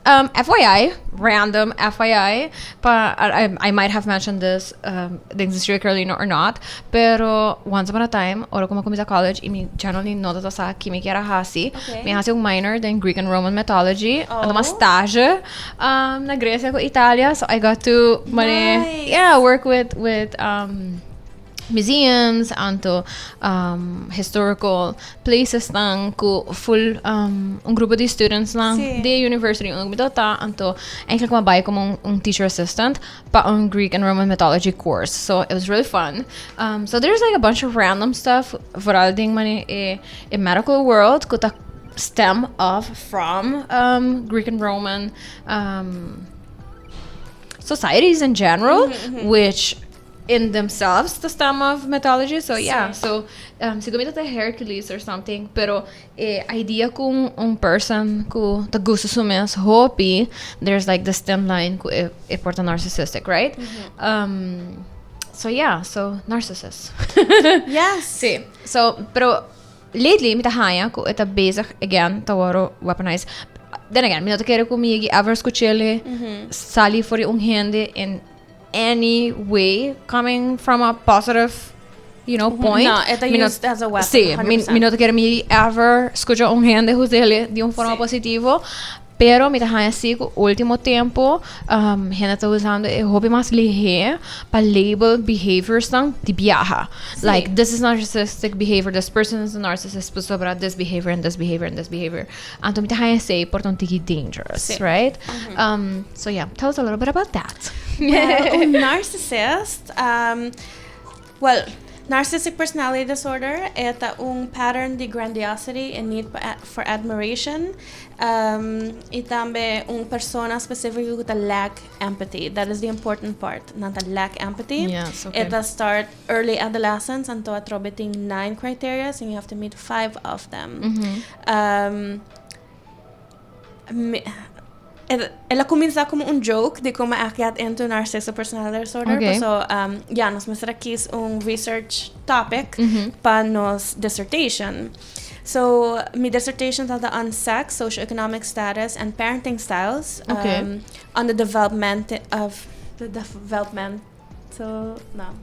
FYI, random FYI, but I might have mentioned this den Sincerely Carolina or not, pero once upon a time, ora cu mi a cuminsa college y mi generally no tabata sa kico mi kier a hasi. Mi a hasi un minor in Greek and Roman mythology, Oh. oh. Un stage na Grecia cu Italia, so I got to mane, Nice. yeah, work with museums anto historical places nan cu full un grupo di students nan di university unda mi ta, anto eigenlijk mi a bay como un teacher assistant pa un Greek and Roman mythology course, so it was really fun. So there's like a bunch of random stuff, vooral den mane e medical world, cu ta stem off from Greek and Roman societies in general, which in themselves the stem of mythology. So yeah, so si mi ta Hercules or something, pero idea cu un person cu ta gusta su mes hopi, there's like this thin line cu e por ta narcissistic, right? So yeah, so narcissist. Si. So, pero lately mi ta haya cu e ta bezig again ta wordo weaponized. Then again, mi no ta kere cu mi ever scuch'e sali for un hende in any way coming from a positive point. No, e ta Mi no- used as a weapon, Si, 100%. mi no ta kere mi ever scucha un hende us'e di un forma positivo. Pero mi ta haya asina cu ultimo tempo hende ta usando e hopi mas lihe pa label behaviors nan di biaha. Like, this is narcissistic behavior, this person is a narcissist sobre this behavior and this behavior and this behavior. Anto mi ta haya esey por ta un tiki dangerous, right? So yeah, tell us a little bit about that. Well, un narcissist, well, narcissistic personality disorder ta un pattern di grandiosity and need for admiration. Y tambe un persona specifico cu ta lack empathy. That is the important part. Nan ta lack empathy. E ta start early adolescence until atrobe tin nine criteria and you have to meet five of them. El a cuminsa como un joke di con I get into narcissistic personality disorder. So, yeah, nos mester a kies un research topic pa nos dissertation. So, mi dissertation tabata on sex, socioeconomic status, and parenting styles on the development of the development. So, no.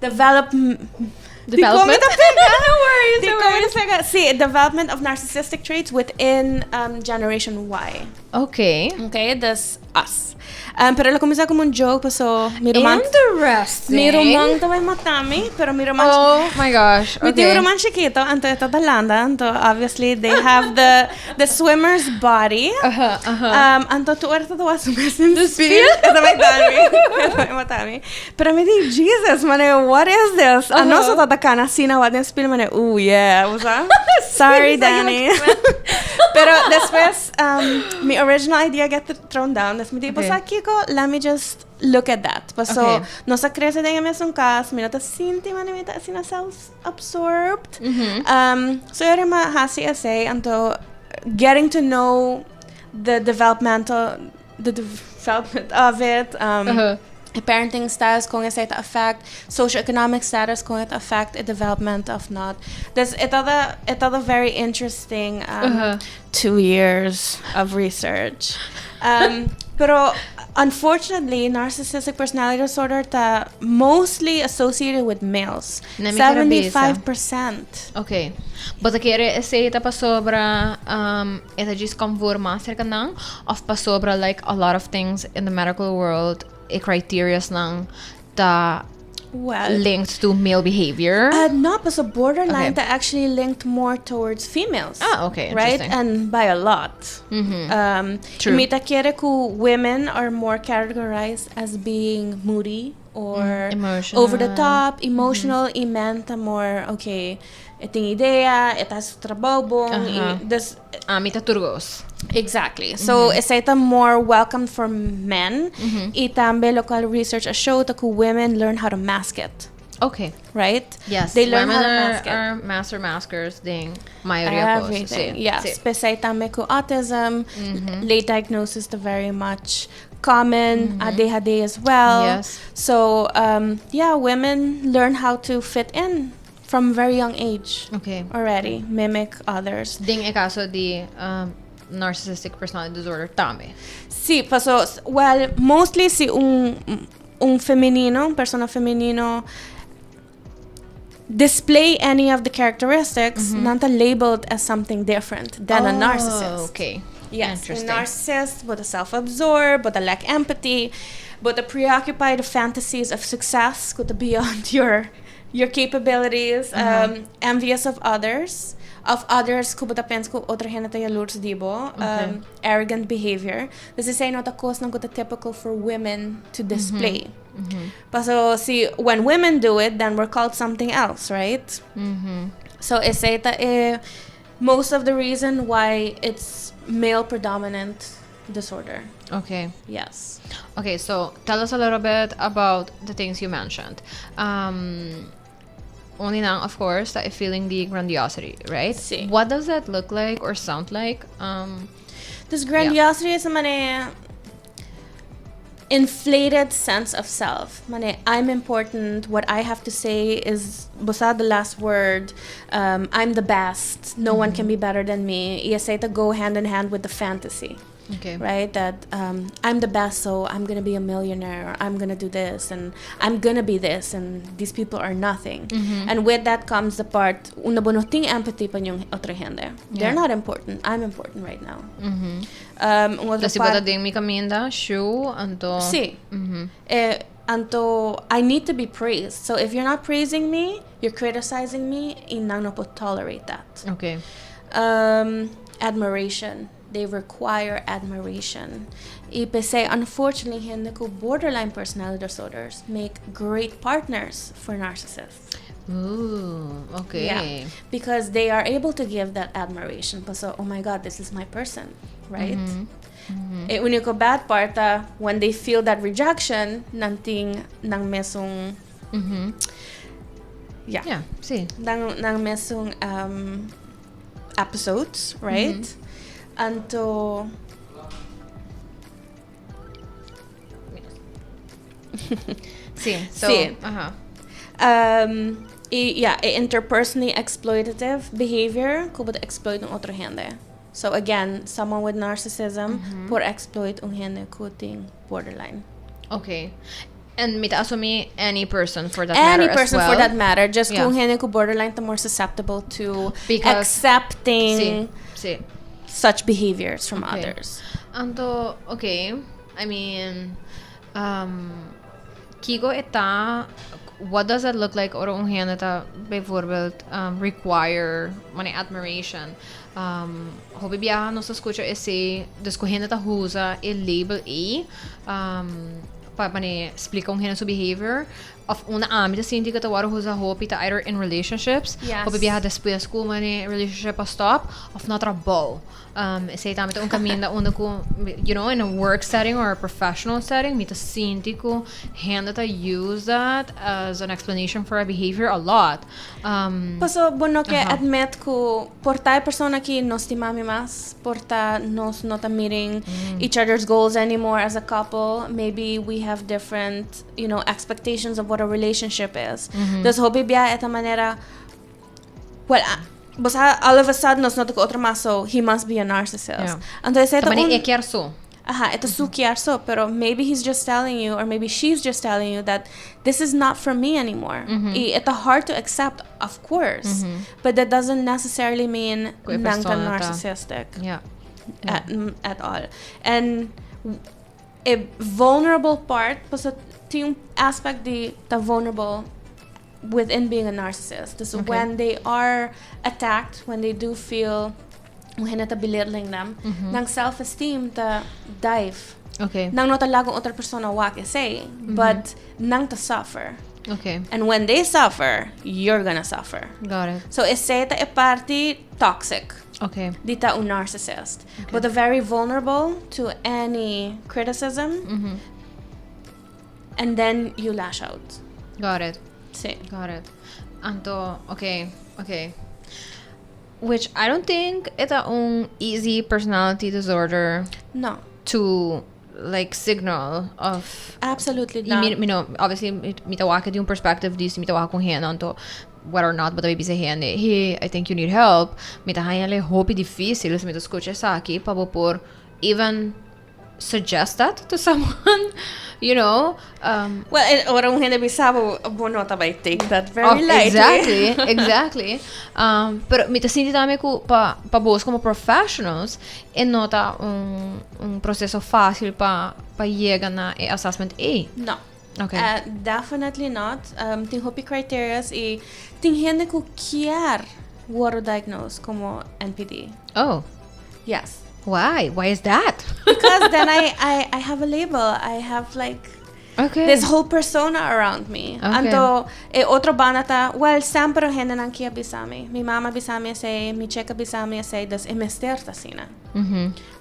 Develop Development? No worries. No worries. Si, development of narcissistic traits within Generation Y. Okay, that's us. Pero el a cuminsa como un joke, so mi ruman Interesting. Mi ruman tambe mata mi, pero mi ruman Oh my gosh. Mi tin un ruman chikito, anto e ta landa, anto obviously they have the swimmer's body. Anto tur ora ta wak su mes den spiel. E ta mata mi. E ta mata mi. Pero mi di, "Jesus, man, what is this?" Uh-huh. Nos ta cana asina wak den spiel, man, ooh yeah, usa. Sorry, Danny. Pero despues, mi original idea get thrown down. Despues mi di, okay, kico, let me just look at that. So, nos a crece den mesun cas, mi no ta sinti man mi ta asina self-absorbed. So mi a hasi esey, anto getting to know the development of it. Parenting styles con esey ta affect, socioeconomic status con e ta affect e development of not. Dus e tabata e tabata very interesting 2 years of research. Pero unfortunately, narcissistic personality disorder ta mostly associated with males. Na mi cabeza. 75%. Ok. Bo ta kere esey ta pasobra e ta djis conforma cerca nan of pasobra, like, a lot of things in the medical world, e criterias nan ta Well, linked to male behavior? No, but so borderline ta actually linked more towards females. Ah, okay, Right? interesting. And by a lot. True. Mi ta kere ku women are more categorized as being moody or Emotional. Over the top, emotional, i men ta more, okay, e tin idea, e ta su trabou bon, dus Ami ta tur cos. Exactly. So esey ta more welcome for men. I tambe local research a show that women learn how to mask it, right? Yes. They learn Women how to are, mask it. Are master maskers den mayoria cos. Everything. Si. Yes. P'esey tambe cu autism, late diagnosis ta very much common, ADHD as well. So yeah, women learn how to fit in from very young age already, mimic others. Den e caso di narcissistic personality disorder tambe. Si, paso, well, mostly si un femenino, un persona femenino display any of the characteristics, nan ta labeled as something different than a narcissist. Yes, a narcissist with a self-absorbed, with a lack empathy, with a preoccupied fantasies of success, with a beyond your capabilities, envious of others, cu bo ta pensa cu otro hende ta jaloers di bo, arrogant behavior. This is not a cos nan typical for women to display. Paso si when women do it, then we're called something else, right? So esey ta most of the reason why it's male predominant disorder. Yes. Okay, so tell us a little bit about the things you mentioned. Only now, of course, that feeling the grandiosity, right? Si. What does that look like or sound like? This grandiosity is manera inflated sense of self. Manera, I'm important. What I have to say is basta the last word. I'm the best. No one can be better than me. Y esey ta go hand in hand with the fantasy. Right? That I'm the best, so I'm gonna be a millionaire, or I'm gonna do this, and I'm gonna be this, and these people are nothing. And with that comes the part, unda bo no tin empathy pa ningun otro hende. They're not important. I'm important right now. Un otro Dus si part- bo ta den mi caminda, show, anto. Si. Anto, I need to be praised. So if you're not praising me, you're criticizing me, y nan no por tolerate that. Admiration. They require admiration. Y p'esey, unfortunately, hende cu borderline personality disorders make great partners for narcissists. Ooh, okay. Yeah, because they are able to give that admiration. So, oh my God, this is my person, right? E unico bad part ta, when they feel that rejection, nan tin nan mesun yeah, Yeah, si. Nan mesun episodes, right? Anto Si. So, Si. Y yeah, e interpersonally exploitative behavior cu por exploit un otro hende. So again, someone with narcissism por exploit un hende cu tin borderline. Okay. And mi ta asumi any person for that Any matter as person well. For that matter, just cu hende cu borderline ta more susceptible to accepting Si. Such behaviors from others. Anto, okay. I mean, kico e ta, what does it look like ora un hende ta bijvoorbeeld require manera admiration? Hopi biaha nos ta scucha esey, dus cu hende ta usa e label E pa manera splica un hende su behavior. Of unda ami ta sinti ku ta wòrdu usa hopi ta either in relationships, hopi biaha despues ku mane relationship a stop, of na trabou. Esei tambe ta un kaminda unda ku, in a work setting or a professional setting, mi ta sinti ku hende ta use that as an explanation for a behavior a lot. Paso bo no ke admit ku por ta e persona aki no stima mi mas, por ta nos no ta meeting each other's goals anymore as a couple, maybe we have different expectations of what a relationship is. Dus hopi bia e ta manera, well, bo sa all of a sudden nos no ta ku otro mas, so he must be a narcissist. Anto esei ta un. E kier so. Aha, e ta su kier so, pero maybe he's just telling you or maybe she's just telling you that this is not for me anymore. I e ta hard to accept, of course, but that doesn't necessarily mean ku e nan ta persona ta narcissistic at all. And e vulnerable part, pasobra tin un aspect di ta vulnerable within being a narcissist. Dus when they are attacked, when they do feel un hende ta belittling them, nan self-esteem ta dive. Nan no ta laga un otro persona wak esei, but nan ta suffer. And when they suffer, you're gonna suffer. Got it. So esei ta e parti toxic di ta un narcissist. Bo ta very vulnerable to any criticism. And then you lash out. Got it. Sí. Got it. Anto, okay. Which I don't think e ta un easy personality disorder. No. To like signal of Absolutely I not. Mi, no, obviously mi ta wak di un perspective di si mi ta wak ku hende, anto whether or not bo ta bisa hende, "Hey, I think you need help." Mi ta haña hopi difícil si mi ta skucha esaki pa bo por even suggest that to someone. Well, ora un hende bisa bo, bo no ta bai take that very Oh, lightly. Exactly. Pero mi ta sinti tambe ku pa bos komo professionals, e no ta un proseso fásil pa yega na e assessment ei. No. Definitely not. Tin hopi criterias i tin hende ku kier wòrdu diagnosed komo NPD. Oh. Yes. Why? Why is that? Because then I have a label. I have like this whole persona around me. Anto e otro banda ta, well, semper hendenan kier bisa mi. Mi mama bisa mi esei, mi chick a bisa mi esei, dus e mester ta asina.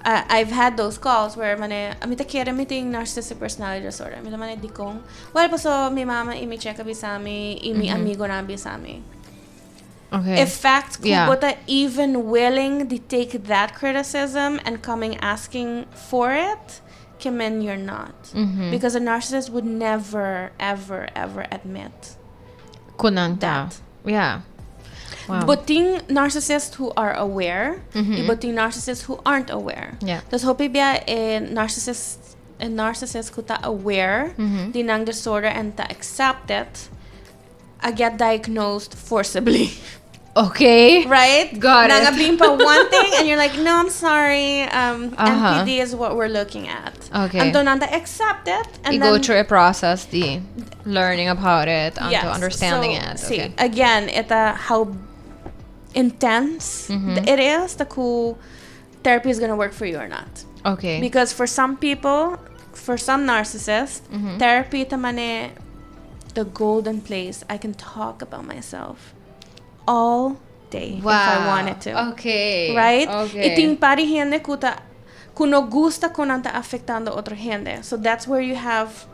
I've had those calls where mane, mi ta kere mi tin narcissistic personality disorder. Mi ta mane, dikon? Well, paso mi mama i mi chick a bisa mi i mi amigonan a bisa mi. E fact ku bo ta even willing di take that criticism and coming asking for it, ke men you're not. Because a narcissist would never, ever, ever admit Ku nan ta. that. Wow. Bo tin narcissists who are aware i bo tin narcissists who aren't aware. Dus hopi bia e narcissist, e narcissist ku ta aware di nan disorder and ta accept it, a get diagnosed forcibly. Right? Got Nan it. a bin pa one thing and you're like, "No, I'm sorry. NPD is what we're looking at." Anto nan ta accept it. And You go then through a process di learning about it and Yes. understanding So, it. Sí. Again, e ta how intense it is, ta ku therapy is going to work for you or not. Because for some people, for some narcissists, therapy ta mane the golden place. I can talk about myself all day if I wanted to. Right? I tin par di hende ku no gusta ku nan ta afektando otro hende. So that's where you have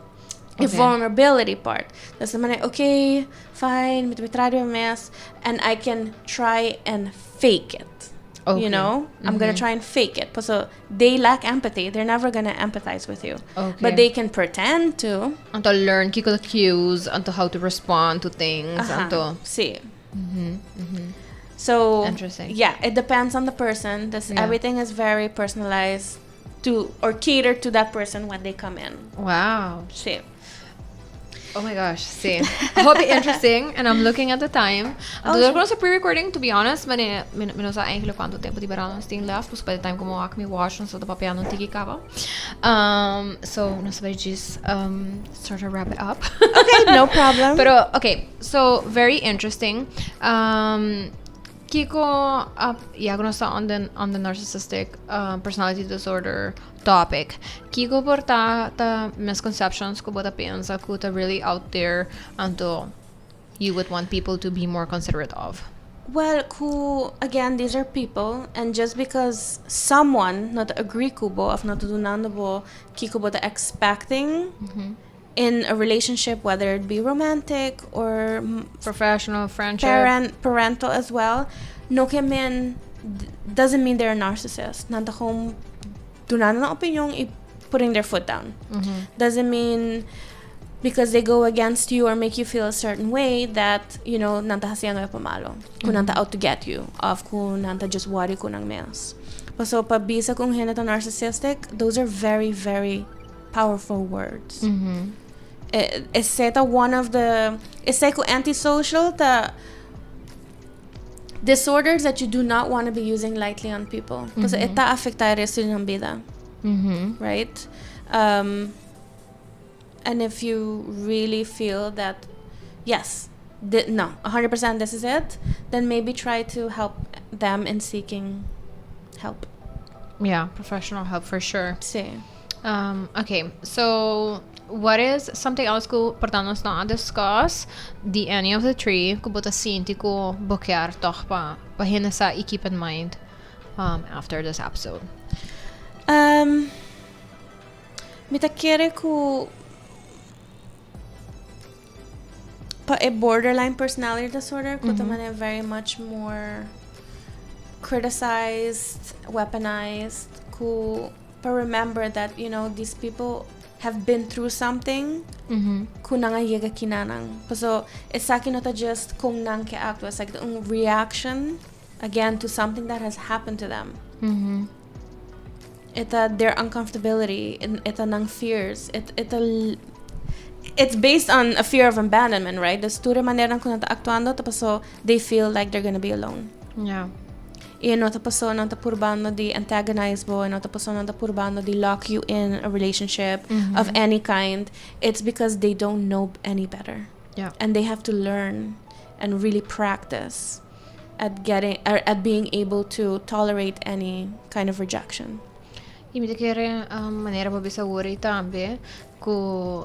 the vulnerability part. That's the manera, okay, fine, mi ta traha mi mes, and I can try and fake it. I'm gonna try and fake it. So they lack empathy. They're never gonna empathize with you. But they can pretend to. Anto learn kiko the cues, anto how to respond to things, anto. Sí. So, Interesting. Yeah, it depends on the person. This Everything is very personalized to or catered to that person when they come in. Sí. Oh my gosh, sí. Hopi interesting, and I'm looking at the time. Oh, Anto, sure. oh, pre-recording, to be honest, mi no sa eigenlijk kuantu tempu di bèrdat nos tin left, pues by the time ku mi mi watch, nos ta papiando un tiki kaba. So, nos ta just start to wrap it up. Okay, no problem. Pero, okay, so very interesting. Kiko, ya ku nos ta on the, on the narcissistic personality disorder topic, kiko por ta ta misconceptions ku bo ta pensa ku ta really out there anto you would want people to be more considerate of? Well, ku again these are people and just because someone no ta agree ku bo of no ta dunando bo kiko bo ta expecting in a relationship, whether it be romantic or professional, friendship, parent, parental as well, no ke men doesn't mean they're a narcissist. Nan ta gewoon dunando nan opinion y putting their foot down. Doesn't mean because they go against you or make you feel a certain way that, nan ta haciendo e pa malo. Ku nan ta out to get you. Of ku nan ta just worry ku nan mes. Paso pa bisa ku un hende ta narcissistic, those are very, very powerful words. Esey ta one of the, esey ku antisocial ta disorders that you do not want to be using lightly on people. Paso e ta afecta e resto di nan bida. Right? And if you really feel that, yes, no, 100% this is it, then maybe try to help them in seeking help. Yeah, professional help for sure. Si. Okay, so what is something else ku por ta nos no a discuss di any of the three ku bo ta sinti ku bo kier toch pa hende sa y keep in mind after this episode? Mi ta kere ku pa e borderline personality disorder ku ta manera very much more criticized, weaponized, ku pa remember that these people have been through something ku nan a yega kinanan. Paso esaki no ta just kon nan ke actua, esaki ta un reaction again to something that has happened to them. E ta their uncomfortability, e ta nan fears, it's based on a fear of abandonment, right? Dus tur e manera ku nan ta actuando ta paso they feel like they're gonna be alone. E no ta paso nan ta purbando di antagonize bo, e no ta paso nan ta purbando di lock you in a relationship of any kind. It's because they don't know any better. And they have to learn and really practice at getting or at being able to tolerate any kind of rejection. Y mi ta kere manera bo bisa awor tambe ku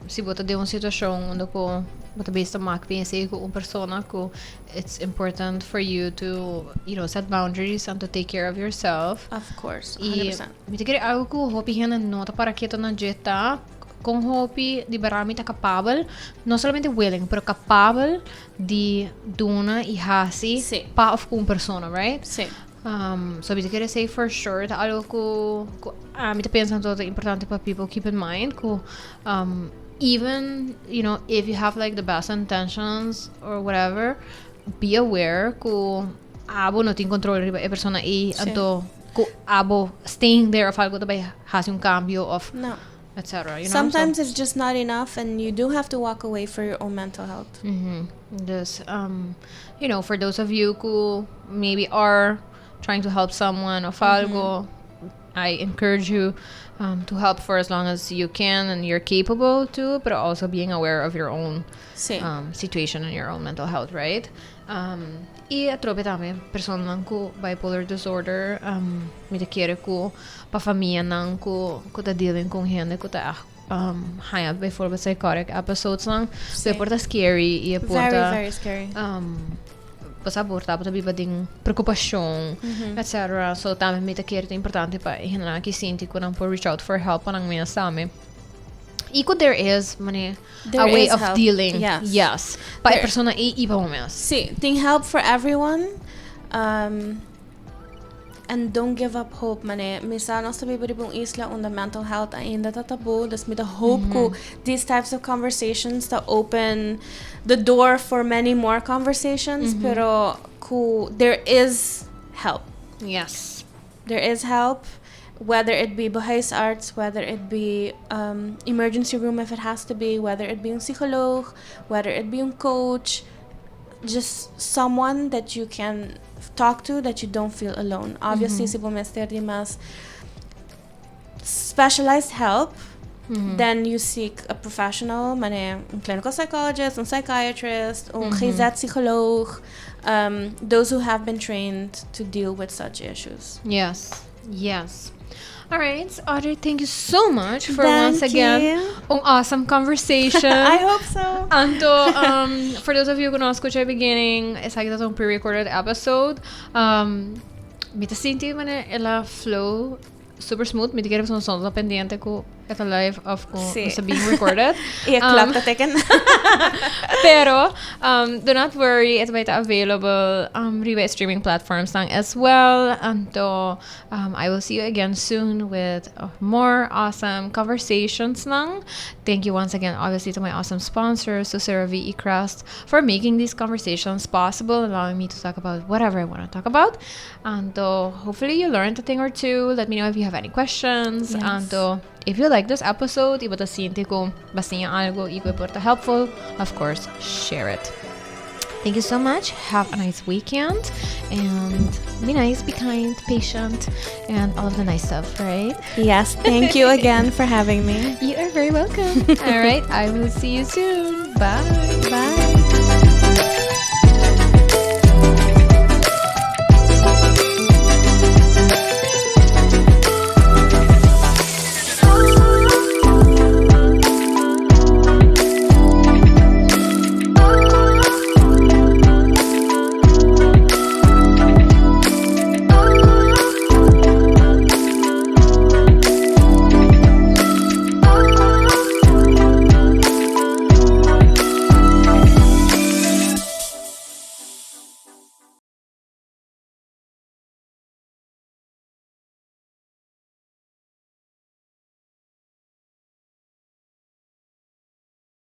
si bo ta den un situacion unda ku bo ta bista mak pensa ku un persona ku it's important for you to set boundaries and to take care of yourself. Of course, Y 100%. Mi ta kere algo ku hopi hende no ta para keto na dje ta kon hopi di barami ta capabel, no solamente willing, pero capabel di duna y hasi pa of ku un persona, right? Si. So mi ta kere say for sure ta algo ku ami ta pensa ta importante pa people keep in mind ku even if you have like the best intentions or whatever, be aware ku abo no tin control riba e persona y anto ku abo staying there of algo ta bay hasi un cambio of No. etc. You know? Sometimes So, it's just not enough and you do have to walk away for your own mental health. Dus, for those of you who maybe are trying to help someone of algo, I encourage you to help for as long as you can and you're capable to, but also being aware of your own Si. Situation and your own mental health, right? Y atrobe tambe personanan ku bipolar disorder, mi ta kere ku pa famianan ku ta dealing ku hende ku ta echt haya bijvoorbeeld psychotic episodes nan. So e por ta scary y e Very, por ta very scary. Pasa por ta biba den preocupacion, etc. So tambe mi ta kere ta importante pa hende ki sinti ku nan por reach out for help pa nan mes tambe. Y ku there is mane There a way is of help. dealing. Yes. Yes. Pa e persona y pa bo mes. Si, tin help for everyone. And don't give up hope, mane. Mi sa nos ta biba riba un isla unda mental health ainda ta taboo. Dus mi ta hope ku these types of conversations ta open the door for many more conversations. Pero ku there is help. There is help, whether it be huisarts, whether it be emergency room if it has to be, whether it be un psycholoog, whether it be un coach, just someone that you can talk to that you don't feel alone. Obviously, si bo mester di mas specialized help, Then you seek a professional, manera un clinical psychologist, un psychiatrist, un GZ-psycholoog, those who have been trained to deal with such issues. Yes. All right, Audrey, thank you so much for once Thank again you. an awesome conversation. I hope so. Anto, for those of you cu no a scucha e beginning, esaki ta un pre-recorded episode. Mi ta sinti manera el a flow super smooth. Mi ta kere pasobra nos no pendiente cu e ta live of cu ta being recorded. Y e klok ta teken. Pero, do not worry, e ta bay ta available riba e streaming platforms nan as well. Anto, I will see you again soon with more awesome conversations nan. Thank you once again, obviously, to my awesome sponsors, to CeraVe y Crest, for making these conversations possible, allowing me to talk about whatever I want to talk about. Anto, hopefully you learned a thing or two. Let me know if you have any questions. Anto, if you like this episode, y bo ta sinti cu bo a siña algo y cu por ta helpful, of course, share it. Thank you so much. Have a nice weekend. And be nice, be kind, patient, and all of the nice stuff, right? Yes, thank you again for having me. You are very welcome. All right, I will see you soon. Bye. Bye.